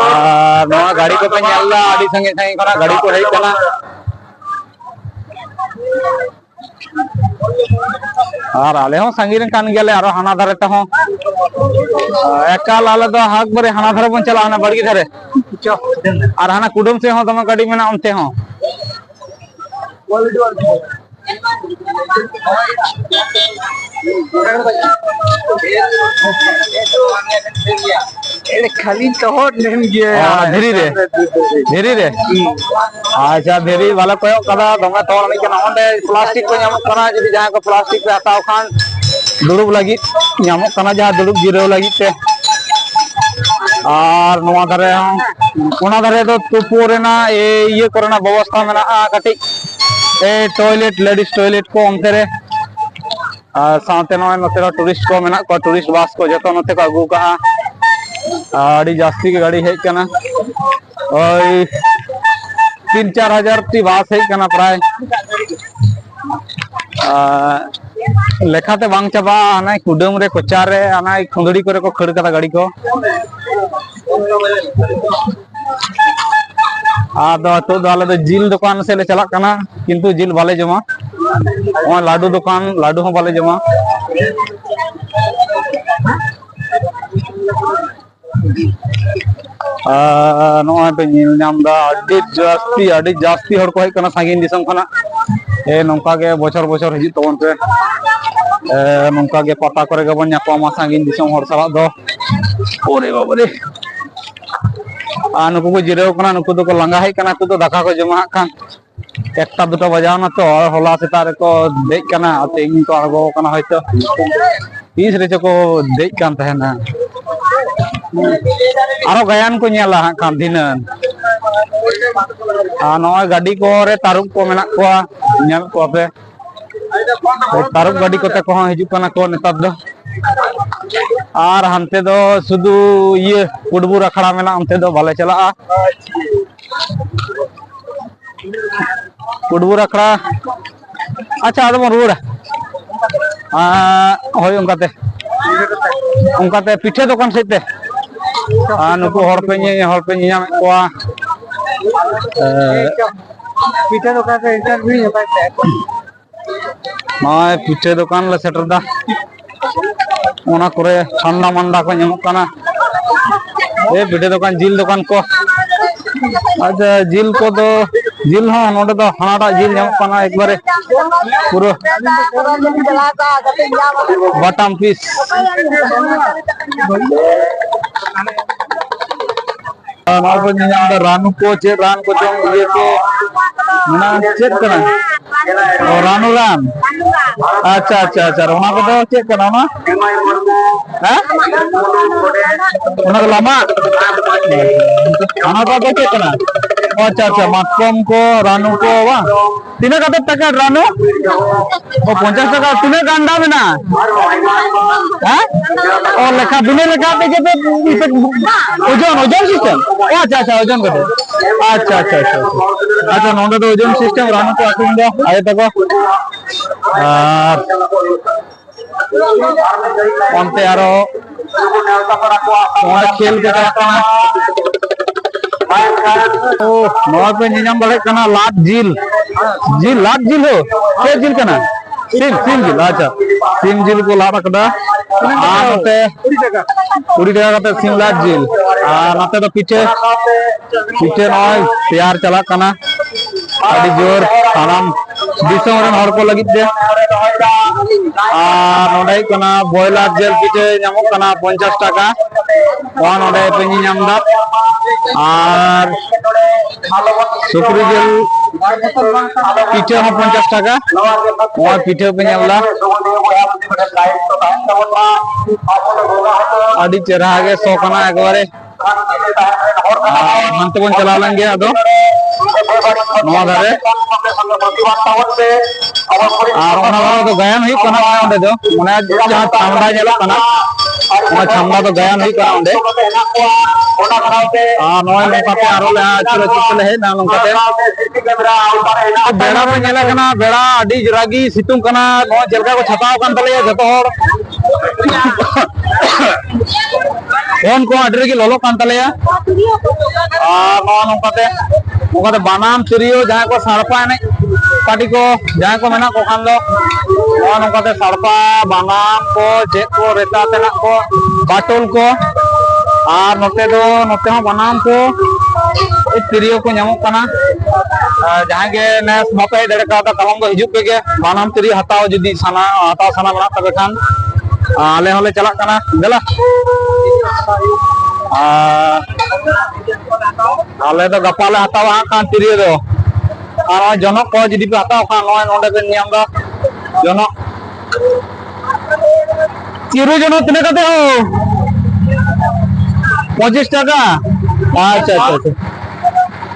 ᱟᱨ ᱱᱚᱣᱟ ᱜᱟᱹᱰᱤ ᱠᱚᱯᱮ ᱧᱮᱞ ᱮᱫᱟ, ᱟᱹᱰᱤ ᱥᱟᱺᱜᱤᱧ ᱥᱟᱺᱜᱤᱧ ᱠᱷᱚᱱᱟᱜ ᱜᱟᱹᱰᱤ ᱠᱚ ᱦᱮᱡ ᱠᱟᱱᱟ᱾ ᱟᱨ ᱟᱞᱮ ᱦᱚᱸ ᱥᱟᱺᱜᱤᱧ ᱨᱮᱱ ᱠᱟᱱ ᱜᱮᱭᱟᱞᱮ, ᱟᱨᱚ ᱦᱟᱱᱟ ᱫᱷᱟᱨᱮ ᱛᱮᱦᱚᱸ᱾ ᱮᱠᱟᱞ ᱟᱞᱮ ᱫᱚ ᱦᱟᱠ ᱵᱟᱨᱮ ᱦᱟᱱᱟ ᱫᱷᱟᱨᱮ ᱵᱚᱱ ᱪᱟᱞᱟᱜᱼᱟ, ᱦᱟᱱᱟ ᱵᱟᱲᱜᱮ ᱫᱷᱟᱨᱮ᱾ ᱟᱨ ᱦᱟᱱᱟ ᱠᱩᱰᱟᱹᱢ ᱥᱮᱫ ᱦᱚᱸ ᱫᱚᱢᱮ ᱜᱟᱹᱰᱤ ᱢᱮᱱᱟᱜᱼᱟ ᱚᱱᱛᱮ ᱦᱚᱸ᱾ ᱠᱷᱟᱹᱞᱤ ᱛᱚᱦᱚᱫ ᱞᱮᱱ ᱜᱮᱭᱟ᱾ ᱚ, ᱚᱱᱟ ᱫᱷᱤᱨᱤ ᱨᱮ? ᱫᱷᱤᱨᱤ ᱨᱮ? ᱟᱪᱪᱷᱟ, ᱫᱷᱤᱨᱤ ᱵᱟᱞᱮ ᱠᱚᱭᱚᱜ ᱠᱟᱫᱟ, ᱫᱚᱢᱮ ᱛᱚᱦᱚᱫ ᱟᱹᱱᱤᱡ ᱠᱟᱱᱟ᱾ ᱚᱸᱰᱮ ᱯᱞᱟᱥᱴᱤᱠ ᱠᱚ ᱧᱟᱢᱚᱜ ᱠᱟᱱᱟ, ᱡᱩᱫᱤ ᱡᱟᱦᱟᱸᱭ ᱠᱚ ᱯᱞᱟᱥᱴᱤᱠ ᱯᱮ ᱦᱟᱛᱟᱣ ᱠᱷᱟᱱ ᱫᱩᱲᱩᱵ ᱞᱟᱹᱜᱤᱫ ᱧᱟᱢᱚᱜ ᱠᱟᱱᱟ, ᱡᱟᱦᱟᱸ ᱫᱩᱲᱩᱵ ᱡᱤᱨᱟᱹᱣ ᱞᱟᱹᱜᱤᱫ ᱛᱮ᱾ ᱟᱨ ᱱᱚᱣᱟ ᱫᱷᱟᱨᱮ ᱦᱚᱸ, ᱚᱱᱟ ᱫᱷᱟᱨᱮ ᱫᱚ ᱛᱩᱯᱩ ᱨᱮᱱᱟᱜ, ᱮ, ᱤᱭᱟᱹ ᱠᱚᱨᱮᱱᱟᱜ ᱵᱮᱵᱚᱥᱛᱷᱟ ᱢᱮᱱᱟᱜᱼᱟ ᱠᱟᱹᱴᱤᱡ, ᱮ, ᱴᱚᱭᱞᱮᱴ, ᱞᱮᱰᱤᱥ ᱴᱚᱭᱞᱮᱴ ᱠᱚ ᱚᱱᱛᱮ ᱨᱮ᱾ ᱟᱨ ᱥᱟᱶᱛᱮ ᱱᱚᱜᱼᱚᱭ ᱱᱚᱛᱮ ᱨᱮ ᱴᱩᱨᱤᱥᱴ ᱠᱚ ᱢᱮᱱᱟᱜ ᱠᱚᱣᱟ, ᱴᱩᱨᱤᱥᱴ ᱵᱟᱥ ᱠᱚ ᱡᱚᱛᱚ ᱱᱚᱛᱮ ᱠᱚ ᱟᱹᱜᱩ ᱠᱟᱜᱼᱟ᱾ ᱟᱹᱰᱤ ᱡᱟᱹᱥᱛᱤ ᱜᱮ ᱜᱟᱹᱰᱤ ᱦᱮᱡ ᱠᱟᱱᱟ, ᱳᱭ ᱛᱤᱱ ᱪᱟᱨ ᱦᱟᱡᱟᱨ ᱴᱤ ᱵᱟᱥ ᱦᱮᱡ ᱠᱟᱱᱟ ᱯᱨᱟᱭ᱾ ᱟᱨ ᱞᱮᱠᱷᱟᱛᱮ ᱵᱟᱝ ᱪᱟᱵᱟᱜᱼᱟ, ᱦᱟᱱᱮ ᱠᱩᱰᱟᱹᱢ ᱨᱮ, ᱠᱚᱪᱟ ᱨᱮ, ᱦᱟᱱᱮ ᱠᱷᱩᱸᱫᱲᱤ ᱠᱚᱨᱮ ᱠᱚ ᱠᱷᱟᱹᱲ ᱠᱟᱫᱟ ᱜᱟᱹᱰᱤ ᱠᱚ᱾ ᱟᱫᱚ ᱱᱤᱛᱚᱜ ᱫᱚ ᱟᱞᱮ ᱫᱚ ᱡᱤᱞ ᱫᱚᱠᱟᱱ ᱥᱮᱫ ᱞᱮ ᱪᱟᱞᱟᱜ ᱠᱟᱱᱟ, ᱠᱤᱱᱛᱩ ᱡᱤᱞ ᱵᱟᱞᱮ ᱡᱚᱢᱟ᱾ ᱱᱚᱜᱼᱚᱭ ᱞᱟᱹᱰᱩ ᱫᱚᱠᱟᱱ, ᱞᱟᱹᱰᱩ ᱦᱚᱸ ᱵᱟᱞᱮ ᱡᱚᱢᱟ᱾ ᱟᱨ ᱱᱚᱜᱼᱚᱭ ᱯᱮ ᱧᱮᱞ ᱧᱟᱢ ᱮᱫᱟ, ᱟᱹᱰᱤ ᱡᱟᱹᱥᱛᱤ, ᱟᱹᱰᱤ ᱡᱟᱹᱥᱛᱤ ᱦᱚᱲ ᱠᱚ ᱦᱮᱡ ᱠᱟᱱᱟ ᱥᱟᱺᱜᱤᱧ ᱫᱤᱥᱚᱢ ᱠᱷᱚᱱᱟᱜ᱾ ᱮ, ᱱᱚᱝᱠᱟ ᱜᱮ ᱵᱚᱪᱷᱚᱨ ᱵᱚᱪᱷᱚᱨ ᱦᱤᱡᱩᱜ ᱛᱟᱵᱚᱱ ᱯᱮ᱾ ᱮ, ᱱᱚᱝᱠᱟ ᱜᱮ ᱯᱟᱛᱟ ᱠᱚᱨᱮ ᱜᱮᱵᱚᱱ ᱧᱟᱯᱟᱢᱟ ᱥᱟᱺᱜᱤᱧ ᱫᱤᱥᱚᱢ ᱦᱚᱲ ᱥᱟᱞᱟᱜ ᱫᱚ᱾ ᱳᱨᱮ ᱵᱟᱵᱟ ᱨᱮ! ᱟᱨ ᱱᱩᱠᱩ ᱠᱚ ᱡᱤᱨᱟᱹᱣ ᱠᱟᱱᱟ, ᱱᱩᱠᱩ ᱫᱚᱠᱚ ᱞᱟᱸᱜᱟ ᱦᱮᱡ ᱠᱟᱱᱟ, ᱱᱩᱠᱩ ᱫᱚ ᱫᱟᱠᱟ ᱠᱚ ᱡᱚᱢᱟ ᱦᱟᱸᱜ ᱠᱷᱟᱱ᱾ ᱮᱠᱴᱟ ᱫᱩᱴᱟ ᱵᱟᱡᱟᱣ ᱱᱟ ᱛᱚ, ᱟᱨ ᱦᱚᱞᱟ ᱥᱮᱛᱟᱜ ᱨᱮᱠᱚ ᱫᱮᱡ ᱠᱟᱱᱟ, ᱟᱨ ᱛᱮᱦᱮᱧ ᱠᱚ ᱟᱬᱜᱚ ᱠᱟᱱᱟ ᱦᱚᱭᱛᱚ᱾ ᱛᱤᱥ ᱨᱮᱪᱚ ᱠᱚ ᱫᱮᱡ ᱠᱟᱱ ᱛᱟᱦᱮᱱᱟ᱾ ᱟᱨᱚ ᱜᱟᱭᱟᱱ ᱠᱚ ᱧᱮᱞᱟ ᱦᱟᱸᱜ ᱠᱷᱟᱱ ᱫᱷᱤᱱᱟᱹᱱ᱾ ᱟᱨ ᱱᱚᱜᱼᱚᱭ ᱜᱟᱹᱰᱤ ᱠᱚᱨᱮ ᱛᱟᱹᱨᱩᱵ ᱠᱚ ᱢᱮᱱᱟᱜ ᱠᱚᱣᱟ, ᱧᱮᱞ ᱠᱚᱣᱟ ᱯᱮ᱾ ᱛᱟᱹᱨᱩᱵ ᱜᱟᱹᱰᱤ ᱠᱚᱛᱮ ᱠᱚᱦᱚᱸ ᱦᱤᱡᱩᱜ ᱠᱟᱱᱟ ᱠᱚ ᱱᱮᱛᱟᱨ ᱫᱚ᱾ ᱟᱨ ᱦᱟᱱᱛᱮ ᱫᱚ ᱥᱩᱫᱷᱩ ᱤᱭᱟᱹ ᱯᱩᱰᱵᱩᱨ ᱟᱠᱷᱲᱟ ᱢᱮᱱᱟᱜᱼᱟ, ᱚᱱᱛᱮ ᱫᱚ ᱵᱟᱞᱮ ᱪᱟᱞᱟᱜᱼᱟ᱾ ᱯᱩᱰᱵᱩᱨ ᱟᱠᱷᱲᱟ᱾ ᱟᱪᱪᱷᱟ, ᱟᱫᱚ ᱵᱚᱱ ᱨᱩᱣᱟᱹᱲᱟ᱾ ᱟᱸ, ᱦᱳᱭ, ᱚᱱᱠᱟᱛᱮ, ᱚᱱᱠᱟᱛᱮ ᱯᱤᱴᱷᱟᱹ ᱫᱚᱠᱟᱱ ᱥᱮᱫ ᱛᱮ᱾ ᱟᱨ ᱱᱩᱠᱩ ᱦᱚᱲ ᱯᱮ ᱧᱮ-, ᱦᱚᱲ ᱯᱮ ᱧᱮᱧᱟᱢᱮᱫ ᱠᱚᱣᱟ᱾ ᱮ, ᱯᱤᱴᱷᱟᱹ ᱫᱚᱠᱟᱱ ᱨᱮ ᱤᱱᱴᱟᱨᱵᱷᱤᱭᱩ ᱦᱟᱛᱟᱣ ᱯᱮ᱾ ᱱᱚᱜᱼᱚᱭ ᱯᱤᱴᱷᱟᱹ ᱫᱚᱠᱟᱱ ᱞᱮ ᱥᱮᱴᱮᱨ ᱮᱫᱟ᱾ ᱚᱱᱟ ᱠᱚᱨᱮ ᱴᱷᱟᱱᱰᱟ ᱢᱟᱱᱰᱟ ᱠᱚ ᱧᱟᱢᱚᱜ ᱠᱟᱱᱟ᱾ ᱮ, ᱯᱤᱴᱷᱟᱹ ᱫᱚᱠᱟᱱ, ᱡᱤᱞ ᱫᱚᱠᱟᱱ ᱠᱚ᱾ ᱟᱪᱪᱷᱟ, ᱡᱤᱞ ᱠᱚᱫᱚ, ᱡᱤᱞ ᱦᱚᱸ ᱱᱚᱰᱮ ᱫᱚ ᱦᱟᱱᱟᱴᱟᱜ ᱡᱤᱞ ᱧᱟᱢᱚᱜ ᱠᱟᱱᱟ, ᱮᱠᱵᱟᱨᱮ ᱯᱩᱨᱟᱹ ᱵᱟᱴᱟᱢ ᱯᱤᱥ᱾ ᱟᱨ ᱱᱚᱣᱟ ᱠᱚ ᱧᱮᱞ ᱧᱟᱢ ᱮᱫᱟ, ᱨᱟᱱᱩ ᱠᱚ, ᱪᱮᱫ ᱨᱟᱱ ᱠᱚᱪᱚᱝ, ᱤᱭᱟᱹ ᱠᱚ ᱢᱮᱱᱟᱜᱼᱟ᱾ ᱪᱮᱫ ᱠᱟᱱᱟ? ᱚ, ᱨᱟᱱᱩ ᱨᱟᱱ᱾ ᱟᱪᱪᱷᱟ, ᱟᱪᱪᱷᱟ, ᱟᱪᱪᱷᱟ᱾ ᱚᱱᱟ ᱠᱚᱫᱚ ᱪᱮᱫ ᱠᱟᱱᱟ ᱚᱱᱟ? ᱦᱮᱸ? ᱚᱱᱟ ᱫᱚ ᱞᱟᱢᱟᱜ? ᱚᱱᱟ ᱠᱚᱫᱚ ᱪᱮᱫ ᱠᱟᱱᱟ? ᱚ, ᱟᱪᱪᱷᱟ, ᱟᱪᱪᱷᱟ, ᱢᱟᱛᱠᱚᱢ ᱠᱚ, ᱨᱟᱱᱩ ᱠᱚ, ᱵᱟᱝ? ᱛᱤᱱᱟᱹᱜ ᱠᱟᱛᱮ ᱯᱮᱠᱮᱴ ᱨᱟᱱᱩ? ᱚ, ᱯᱚᱧᱪᱟᱥ ᱴᱟᱠᱟ᱾ ᱛᱤᱱᱟᱹᱜ ᱜᱟᱱᱰᱟ ᱢᱮᱱᱟᱜᱼᱟ? ᱦᱮᱸ? ᱚ, ᱞᱮᱠᱷᱟ, ᱵᱤᱱᱟᱹ ᱞᱮᱠᱷᱟ ᱛᱮᱜᱮ ᱯᱮ, ᱯᱮ ᱳᱡᱚᱱ, ᱳᱡᱚᱱ ᱥᱤᱥᱴᱮᱢ? ᱚ, ᱟᱪᱪᱷᱟ, ᱟᱪᱪᱷᱟ, ᱳᱡᱚᱱ ᱠᱟᱛᱮ᱾ ᱟᱪᱪᱷᱟ, ᱟᱪᱪᱷᱟ, ᱟᱪᱪᱷᱟ, ᱟᱪᱪᱷᱟ᱾ ᱟᱪᱪᱷᱟ, ᱱᱚᱰᱮ ᱫᱚ ᱳᱡᱚᱱ ᱥᱤᱥᱴᱮᱢ ᱨᱟᱱᱩ ᱠᱚ ᱟᱹᱠᱷᱨᱤᱧ ᱫᱟ ᱟᱭᱳ ᱛᱟᱠᱚ᱾ ᱟᱨ ᱚᱱᱛᱮ ᱟᱨᱚ ᱱᱚᱣᱟ ᱠᱷᱮᱞ ᱠᱚ ᱪᱟᱞᱟᱜ ᱠᱟᱱᱟ᱾ ᱳ, ᱱᱚᱣᱟ ᱯᱮ ᱧᱮᱞᱧᱟᱢ ᱫᱟᱲᱮᱭᱟᱜ ᱠᱟᱱᱟ ᱞᱟᱫ ᱡᱤᱞ᱾ ᱡᱤᱞ, ᱞᱟᱫ ᱡᱤᱞ ᱦᱳ᱾ ᱪᱮᱫ ᱡᱤᱞ ᱠᱟᱱᱟ? ᱥᱤᱢ, ᱥᱤᱢ ᱡᱤᱞ, ᱟᱪᱪᱷᱟ᱾ ᱥᱤᱢ ᱡᱤᱞ ᱠᱚ ᱞᱟᱫ ᱟᱠᱟᱫᱟ᱾ ᱟᱨ ᱱᱚᱛᱮ ᱠᱩᱲᱤ ᱴᱟᱠᱟ ᱠᱟᱛᱮ ᱥᱤᱢ ᱞᱟᱫ ᱡᱤᱞ᱾ ᱟᱨ ᱱᱚᱛᱮ ᱫᱚ ᱯᱤᱴᱷᱟᱹ, ᱯᱤᱴᱷᱟᱹ ᱱᱚᱜᱼᱚᱭ ᱛᱮᱭᱟᱨ ᱪᱟᱞᱟᱜ ᱠᱟᱱᱟ᱾ ᱟᱹᱰᱤ ᱡᱳᱨ ᱥᱟᱱᱟᱢ ᱫᱤᱥᱚᱢ ᱨᱮᱱ ᱦᱚᱲ ᱠᱚ ᱞᱟᱹᱜᱤᱫ ᱛᱮ᱾ ᱟᱨ ᱱᱚᱰᱮ ᱦᱩᱭᱩᱜ ᱠᱟᱱᱟ ᱵᱚᱭᱞᱟᱨ ᱡᱤᱞ ᱯᱤᱴᱷᱟᱹ ᱧᱟᱢᱚᱜ ᱠᱟᱱᱟ ᱯᱚᱧᱪᱟᱥ ᱴᱟᱠᱟ᱾ ᱱᱚᱣᱟ ᱱᱚᱰᱮ ᱯᱮ ᱧᱮᱞᱧᱟᱢ ᱮᱫᱟ᱾ ᱟᱨ ᱥᱩᱠᱨᱤ ᱡᱤᱞ ᱯᱤᱴᱷᱟᱹ ᱦᱚᱸ ᱯᱚᱧᱪᱟᱥ ᱴᱟᱠᱟ᱾ ᱱᱚᱣᱟ ᱯᱤᱴᱷᱟᱹ ᱯᱮ ᱧᱮᱞ ᱮᱫᱟ᱾ ᱟᱹᱰᱤ ᱪᱮᱨᱦᱟ ᱜᱮ ᱥᱚ ᱠᱟᱱᱟ ᱮᱠᱵᱟᱨᱮ᱾ ᱟᱨ ᱦᱟᱱᱛᱮ ᱵᱚᱱ ᱪᱟᱞᱟᱣ ᱞᱮᱱ ᱜᱮ ᱟᱫᱚ ᱱᱚᱣᱟ ᱫᱷᱟᱨᱮ᱾ ᱟᱨ ᱚᱱᱟ ᱫᱷᱟᱨᱮ ᱫᱚ ᱜᱟᱭᱟᱱ ᱦᱩᱭᱩᱜ ᱠᱟᱱᱟ ᱚᱸᱰᱮ ᱫᱚ, ᱢᱟᱱᱮ ᱡᱟᱦᱟᱸ ᱪᱷᱟᱢᱰᱟ ᱧᱮᱞᱚᱜ ᱠᱟᱱᱟ, ᱚᱱᱟ ᱪᱷᱟᱢᱰᱟ ᱫᱚ ᱜᱟᱭᱟᱱ ᱦᱩᱭᱩᱜ ᱠᱟᱱᱟ ᱚᱸᱰᱮ᱾ ᱟᱨ ᱱᱚᱜᱼᱚᱭ ᱱᱚᱝᱠᱟ ᱛᱮ ᱟᱨᱚ ᱞᱮ ᱟᱹᱪᱩᱨ ᱟᱹᱪᱩᱨ ᱛᱮᱞᱮ ᱦᱮᱡ ᱮᱱᱟ ᱱᱚᱝᱠᱟ ᱛᱮ᱾ ᱵᱮᱲᱟ ᱵᱚᱱ ᱧᱮᱞᱮ ᱠᱟᱱᱟ, ᱵᱮᱲᱟ ᱟᱹᱰᱤ ᱨᱟᱹᱜᱤ ᱥᱤᱛᱩᱝ ᱠᱟᱱᱟ᱾ ᱱᱚᱜᱼᱚᱭ ᱪᱮᱫ ᱞᱮᱠᱟ ᱠᱚ ᱪᱷᱟᱯᱟᱣ ᱟᱠᱟᱱ ᱛᱟᱞᱮᱭᱟ ᱡᱚᱛᱚ ᱦᱚᱲ᱾ ᱯᱷᱳᱱ ᱠᱚ ᱟᱹᱰᱤ ᱨᱟᱹᱜᱤ ᱞᱚᱞᱚᱜ ᱠᱟᱱ ᱛᱟᱞᱮᱭᱟ᱾ ᱟᱨ ᱱᱚᱜᱼᱚ ᱱᱚᱝᱠᱟᱛᱮ, ᱱᱚᱝᱠᱟᱛᱮ ᱵᱟᱱᱟᱢ ᱛᱤᱨᱭᱳ ᱡᱟᱦᱟᱸᱭ ᱠᱚ ᱥᱟᱲᱯᱟ ᱮᱱᱮᱡ ᱯᱟᱹᱴᱤ ᱠᱚ ᱡᱟᱦᱟᱸᱭ ᱠᱚ ᱢᱮᱱᱟᱜ ᱠᱚ ᱠᱷᱟᱱ ᱫᱚ, ᱱᱚᱜᱼᱚ ᱱᱚᱝᱠᱟᱛᱮ ᱥᱟᱲᱯᱟ, ᱵᱟᱱᱟᱢ ᱠᱚ, ᱪᱮᱫ ᱠᱚ, ᱨᱮᱛᱟ ᱛᱮᱱᱟᱜ ᱠᱚ, ᱵᱟᱴᱳᱞ ᱠᱚ, ᱟᱨ ᱱᱚᱛᱮ ᱫᱚ, ᱱᱚᱛᱮ ᱦᱚᱸ ᱵᱟᱱᱟᱢ ᱠᱚ, ᱛᱤᱨᱭᱳ ᱠᱚ ᱧᱟᱢᱚᱜ ᱠᱟᱱᱟ᱾ ᱟᱨ ᱡᱟᱦᱟᱸᱭ ᱜᱮ ᱱᱮᱥ ᱵᱟᱯᱮ ᱦᱮᱡ ᱫᱟᱲᱮ ᱠᱟᱣᱫᱟ, ᱠᱟᱞᱚᱢ ᱫᱚ ᱦᱤᱡᱩᱜ ᱯᱮ ᱜᱮ, ᱵᱟᱱᱟᱢ ᱛᱤᱨᱭᱳ ᱦᱟᱛᱟᱣ ᱡᱩᱫᱤ ᱥᱟᱱᱟ, ᱦᱟᱛᱟᱣ ᱥᱟᱱᱟ ᱢᱮᱱᱟᱜ ᱛᱟᱯᱮ ᱠᱷᱟᱱ, ᱟᱞᱮ ᱦᱚᱸᱞᱮ ᱪᱟᱞᱟᱜ ᱠᱟᱱᱟ᱾ ᱫᱮᱞᱟ᱾ ᱟᱨ ᱟᱞᱮ ᱫᱚ ᱜᱟᱯᱟ ᱞᱮ ᱦᱟᱛᱟᱣᱟ ᱦᱟᱸᱜ ᱠᱷᱟᱱ ᱛᱤᱨᱭᱳ ᱫᱚ᱾ ᱟᱨ ᱱᱚᱜᱼᱚᱭ ᱡᱚᱱᱚᱜ ᱠᱚ ᱡᱩᱫᱤ ᱯᱮ ᱦᱟᱛᱟᱣ ᱠᱷᱟᱱ, ᱱᱚᱜᱼᱚᱭ ᱱᱚᱰᱮ ᱵᱮᱱ ᱧᱟᱢ ᱮᱫᱟ ᱡᱚᱱᱚᱜ᱾ ᱪᱤᱨᱩ ᱡᱚᱱᱚᱜ ᱛᱤᱱᱟᱹᱜ ᱠᱟᱛᱮ ᱦᱳ? ᱯᱚᱸᱪᱤᱥ ᱴᱟᱠᱟ᱾ ᱟᱪᱪᱷᱟ, ᱟᱪᱪᱷᱟ, ᱟᱪᱪᱷᱟ᱾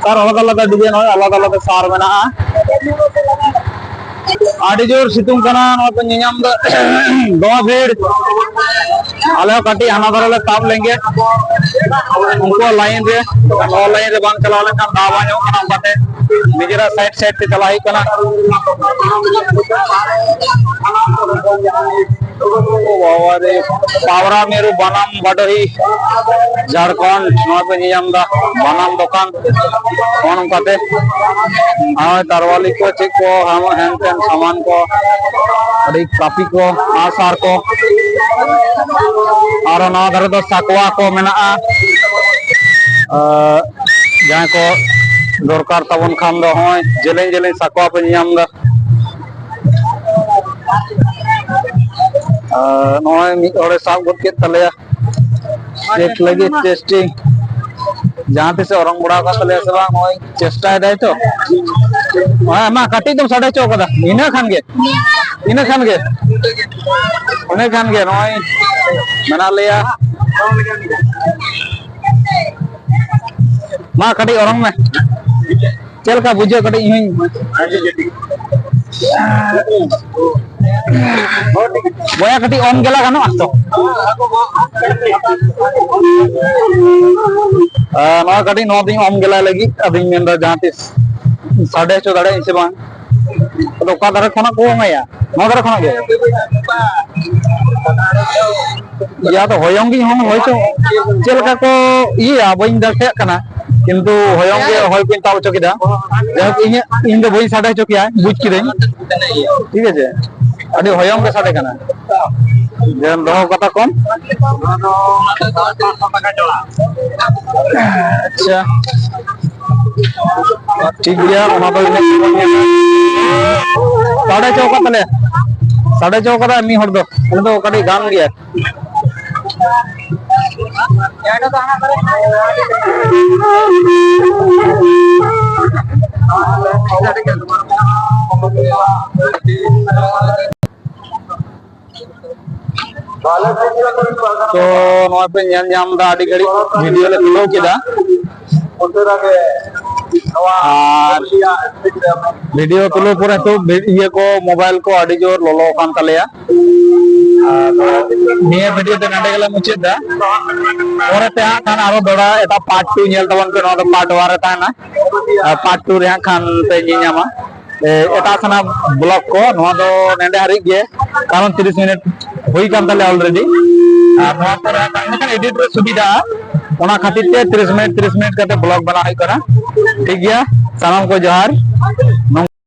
ᱟᱨ ᱟᱞᱟᱫᱟ ᱟᱞᱟᱫᱟ design, ᱱᱚᱜᱼᱚᱭ ᱟᱞᱟᱫᱟ ᱟᱞᱟᱫᱟ ᱥᱟᱨ ᱢᱮᱱᱟᱜᱼᱟ᱾ ᱟᱹᱰᱤ ᱡᱳᱨ ᱥᱤᱛᱩᱝ ᱠᱟᱱᱟ, ᱱᱚᱣᱟ ᱯᱮ ᱧᱮᱧᱟᱢ ᱫᱚ ᱫᱚᱢᱮ ᱵᱷᱤᱲ᱾ ᱟᱞᱮ ᱦᱚᱸ ᱠᱟᱹᱴᱤᱡ ᱦᱟᱱᱟ ᱫᱷᱟᱨᱮ ᱞᱮ ᱛᱟᱵ ᱞᱮᱱᱜᱮ ᱩᱱᱠᱩᱣᱟᱜ line ᱨᱮ, ᱱᱚᱣᱟ line ᱨᱮ ᱵᱟᱝ ᱪᱟᱞᱟᱣ ᱞᱮᱱᱠᱷᱟᱱ ᱫᱟᱣ ᱵᱟᱝ ᱧᱟᱢᱚᱜ ᱠᱟᱱᱟ, ᱚᱱᱠᱟᱛᱮ ᱱᱤᱡᱮᱨᱟᱜ side side ᱛᱮ ᱪᱟᱞᱟᱣ ᱦᱩᱭᱩᱜ ᱠᱟᱱᱟ᱾ ᱳ ᱵᱟᱵᱟ ᱨᱮ, ᱯᱟᱣᱨᱟ ᱢᱤᱨᱩ ᱵᱟᱱᱟᱢ ᱵᱟᱰᱚᱦᱤ ᱡᱷᱟᱲᱠᱷᱚᱸᱰ, ᱱᱚᱣᱟ ᱯᱮ ᱧᱮᱧᱟᱢ ᱮᱫᱟ ᱵᱟᱱᱟᱢ ᱫᱚᱠᱟᱱ᱾ ᱱᱚᱜᱼᱚ ᱱᱚᱝᱠᱟᱛᱮ ᱱᱚᱜᱼᱚᱭ ᱛᱟᱨᱣᱟᱞᱤ ᱠᱚ ᱪᱮᱫ ᱠᱚ ᱦᱮᱱ ᱛᱮᱱ ᱥᱟᱢᱟᱱ ᱠᱚ, ᱟᱹᱰᱤ ᱠᱟᱹᱯᱤ ᱠᱚ, ᱟᱸᱜᱼᱥᱟᱨ ᱠᱚ, ᱟᱨᱚ ᱱᱚᱣᱟ ᱫᱷᱟᱨᱮ ᱫᱚ ᱥᱟᱠᱣᱟ ᱠᱚ ᱢᱮᱱᱟᱜᱼᱟ᱾ ᱟᱨ ᱡᱟᱦᱟᱸᱭ ᱠᱚ ᱫᱚᱨᱠᱟᱨ ᱛᱟᱵᱚᱱ ᱠᱷᱟᱱ ᱫᱚ ᱱᱚᱜᱼᱚᱭ ᱡᱮᱞᱮᱧ ᱡᱮᱞᱮᱧ ᱥᱟᱠᱣᱟ ᱯᱮ ᱧᱮᱧᱟᱢ ᱮᱫᱟ᱾ ᱟᱨ ᱱᱚᱜᱼᱚᱭ ᱢᱤᱫ ᱦᱚᱲᱮ ᱥᱟᱵ ᱜᱚᱫ ᱠᱮᱫ ᱛᱟᱞᱮᱭᱟ᱾ ᱪᱮᱠ ᱞᱟᱹᱜᱤᱫ testing, ᱡᱟᱦᱟᱸ ᱛᱤᱥᱮ ᱚᱨᱚᱝ ᱵᱟᱲᱟ ᱟᱠᱟᱫ ᱛᱟᱞᱮᱭᱟ ᱥᱮ ᱵᱟᱝ, ᱱᱚᱜᱼᱚᱭ ᱪᱮᱥᱴᱟᱭ ᱫᱟᱭ ᱛᱚ᱾ ᱦᱮᱸ, ᱢᱟ ᱠᱟᱹᱴᱤᱡ ᱫᱚᱢ ᱥᱟᱰᱮ ᱦᱚᱪᱚ ᱠᱟᱫᱟ, ᱤᱱᱟᱹ ᱠᱷᱟᱱ ᱜᱮ, ᱤᱱᱟᱹ ᱠᱷᱟᱱ ᱜᱮ, ᱤᱱᱟᱹ ᱠᱷᱟᱱ ᱜᱮ ᱱᱚᱜᱼᱚᱭ ᱢᱮᱱᱟᱜ ᱞᱮᱭᱟ᱾ ᱢᱟ ᱠᱟᱹᱴᱤᱡ ᱚᱨᱚᱝ ᱢᱮ᱾ ᱪᱮᱫ ᱞᱮᱠᱟ ᱵᱩᱡᱷᱟᱹᱜ ᱠᱟᱹᱴᱤᱡ ᱤᱧ ᱦᱚᱧ ᱵᱚᱭᱟ ᱠᱟᱹᱴᱤᱡ ᱚᱱ ᱜᱮᱞᱟ ᱜᱟᱱᱚᱜᱼᱟ ᱛᱚ? ᱟᱨ ᱱᱚᱣᱟ ᱠᱟᱹᱴᱤᱡ ᱱᱚᱣᱟ ᱫᱚᱧ ᱚᱱ ᱜᱮᱞᱟᱭ ᱞᱟᱹᱜᱤᱫ, ᱟᱫᱚᱧ ᱢᱮᱱᱫᱟ ᱡᱟᱦᱟᱸ ᱛᱤᱥ ᱥᱟᱰᱮ ᱦᱚᱪᱚ ᱫᱟᱲᱮᱭᱟᱜ ᱟᱹᱧ ᱥᱮ ᱵᱟᱝ᱾ ᱟᱫᱚ ᱚᱠᱟ ᱫᱷᱟᱨᱮ ᱠᱷᱚᱱᱟᱜ ᱠᱚ ᱚᱱᱟᱭᱟ? ᱱᱚᱣᱟ ᱫᱷᱟᱨᱮ ᱠᱷᱚᱱᱟᱜ ᱜᱮ? ᱤᱭᱟᱹ ᱫᱚ ᱦᱚᱭᱚᱝ ᱜᱤᱧ ᱦᱚᱸ ᱦᱚᱭᱛᱳ ᱪᱮᱫ ᱞᱮᱠᱟ ᱠᱚ ᱤᱭᱟᱹᱭᱟ ᱵᱟᱹᱧ ᱫᱟᱲᱮᱭᱟᱜ ᱠᱟᱱᱟ᱾ ᱠᱤᱱᱛᱩ ᱦᱚᱭᱚᱝ ᱜᱮ ᱦᱚᱭ ᱠᱚᱧ ᱛᱟᱵ ᱦᱚᱪᱚ ᱠᱮᱫᱟ᱾ ᱡᱟᱭᱦᱳᱠ, ᱤᱧᱟᱹᱜ, ᱤᱧ ᱫᱚ ᱵᱟᱹᱧ ᱥᱟᱰᱮ ᱦᱚᱪᱚ ᱠᱮᱭᱟ, ᱵᱩᱡᱽ ᱠᱤᱫᱟᱹᱧ᱾ ᱴᱷᱤᱠ ᱟᱪᱷᱮ, ᱟᱹᱰᱤ ᱦᱚᱭᱚᱝ ᱜᱮ ᱥᱟᱰᱮ ᱠᱟᱱᱟ᱾ ᱡᱮ ᱫᱚᱦᱚ ᱠᱟᱛᱟ ᱠᱚᱢ᱾ ᱟᱪᱪᱷᱟ, ᱴᱷᱤᱠ ᱜᱮᱭᱟ, ᱚᱱᱟ ᱫᱚ ᱤᱱᱟᱹ ᱜᱮᱵᱚᱱ ᱧᱮᱞᱟ᱾ ᱥᱟᱰᱮ ᱦᱚᱪᱚ ᱠᱟᱫ ᱛᱟᱞᱮᱭᱟ, ᱥᱟᱰᱮ ᱦᱚᱪᱚ ᱠᱟᱫᱟ ᱢᱤᱫ ᱦᱚᱲ ᱫᱚ, ᱩᱱᱤ ᱫᱚ ᱠᱟᱹᱴᱤᱡ ᱜᱟᱱ ᱜᱮᱭᱟ᱾ ᱛᱚ, ᱱᱚᱣᱟ ᱯᱮ ᱧᱮᱞ ᱧᱟᱢ ᱮᱫᱟ, ᱟᱹᱰᱤ ᱜᱷᱟᱹᱲᱤᱡ ᱵᱷᱤᱰᱤᱭᱳ ᱞᱮ ᱛᱩᱞᱟᱹᱣ ᱠᱮᱫᱟ᱾ ᱟᱨ ᱵᱷᱤᱰᱤᱭᱳ ᱛᱩᱞᱟᱹᱣ ᱯᱚᱨᱮ ᱛᱚ ᱵᱷᱤ-, ᱤᱭᱟᱹ ᱠᱚ, ᱢᱳᱵᱟᱭᱤᱞ ᱠᱚ ᱟᱹᱰᱤ ᱡᱳᱨ ᱞᱚᱞᱚ ᱟᱠᱟᱱ ᱛᱟᱞᱮᱭᱟ᱾ ᱟᱨ ᱱᱤᱭᱟᱹ ᱵᱷᱤᱰᱤᱭᱳ ᱫᱚ ᱱᱚᱰᱮ ᱜᱮᱞᱮ ᱢᱩᱪᱟᱹᱫ ᱮᱫᱟ᱾ ᱯᱚᱨᱮ ᱛᱮ ᱦᱟᱸᱜ ᱠᱷᱟᱱ ᱟᱨᱚ ᱫᱚᱦᱲᱟ ᱮᱴᱟᱜ ᱯᱟᱨᱴ ᱴᱩ ᱧᱮᱞ ᱛᱟᱵᱚᱱ ᱯᱮ, ᱱᱚᱣᱟ ᱫᱚ ᱯᱟᱨᱴ ᱳᱣᱟᱱ ᱨᱮ ᱛᱟᱦᱮᱱᱟ᱾ ᱟᱨ ᱯᱟᱨᱴ ᱴᱩ ᱨᱮ ᱦᱟᱸᱜ ᱠᱷᱟᱱ ᱯᱮ ᱧᱮᱞ ᱧᱟᱢᱟ᱾ ᱮ, ᱮᱴᱟᱜ ᱥᱮᱱᱟᱜ ᱵᱞᱚᱜ ᱠᱚ, ᱱᱚᱣᱟ ᱫᱚ ᱱᱮᱰᱮ ᱦᱟᱹᱨᱤᱡ ᱜᱮ, ᱠᱟᱨᱚᱱ ᱛᱤᱨᱤᱥ ᱢᱤᱱᱤᱴ ᱦᱩᱭ ᱠᱟᱱ ᱛᱟᱞᱮᱭᱟ ᱚᱞᱨᱮᱰᱤ᱾ ᱟᱨ ᱱᱚᱣᱟ ᱯᱚᱨᱮ ᱮᱰᱤᱴ ᱨᱮ ᱥᱩᱵᱤᱫᱷᱟ, ᱚᱱᱟ ᱠᱷᱟᱹᱛᱤᱨ ᱛᱮ ᱛᱤᱨᱤᱥ ᱢᱤᱱᱤᱴ, ᱛᱤᱨᱤᱥ ᱢᱤᱱᱤᱴ ᱠᱟᱛᱮ ᱵᱞᱚᱜ ᱵᱮᱱᱟᱣ ᱦᱩᱭᱩᱜ ᱠᱟᱱᱟ᱾ ᱴᱷᱤᱠ ᱜᱮᱭᱟ, ᱥᱟᱱᱟᱢ ᱠᱚ ᱡᱚᱦᱟᱨ᱾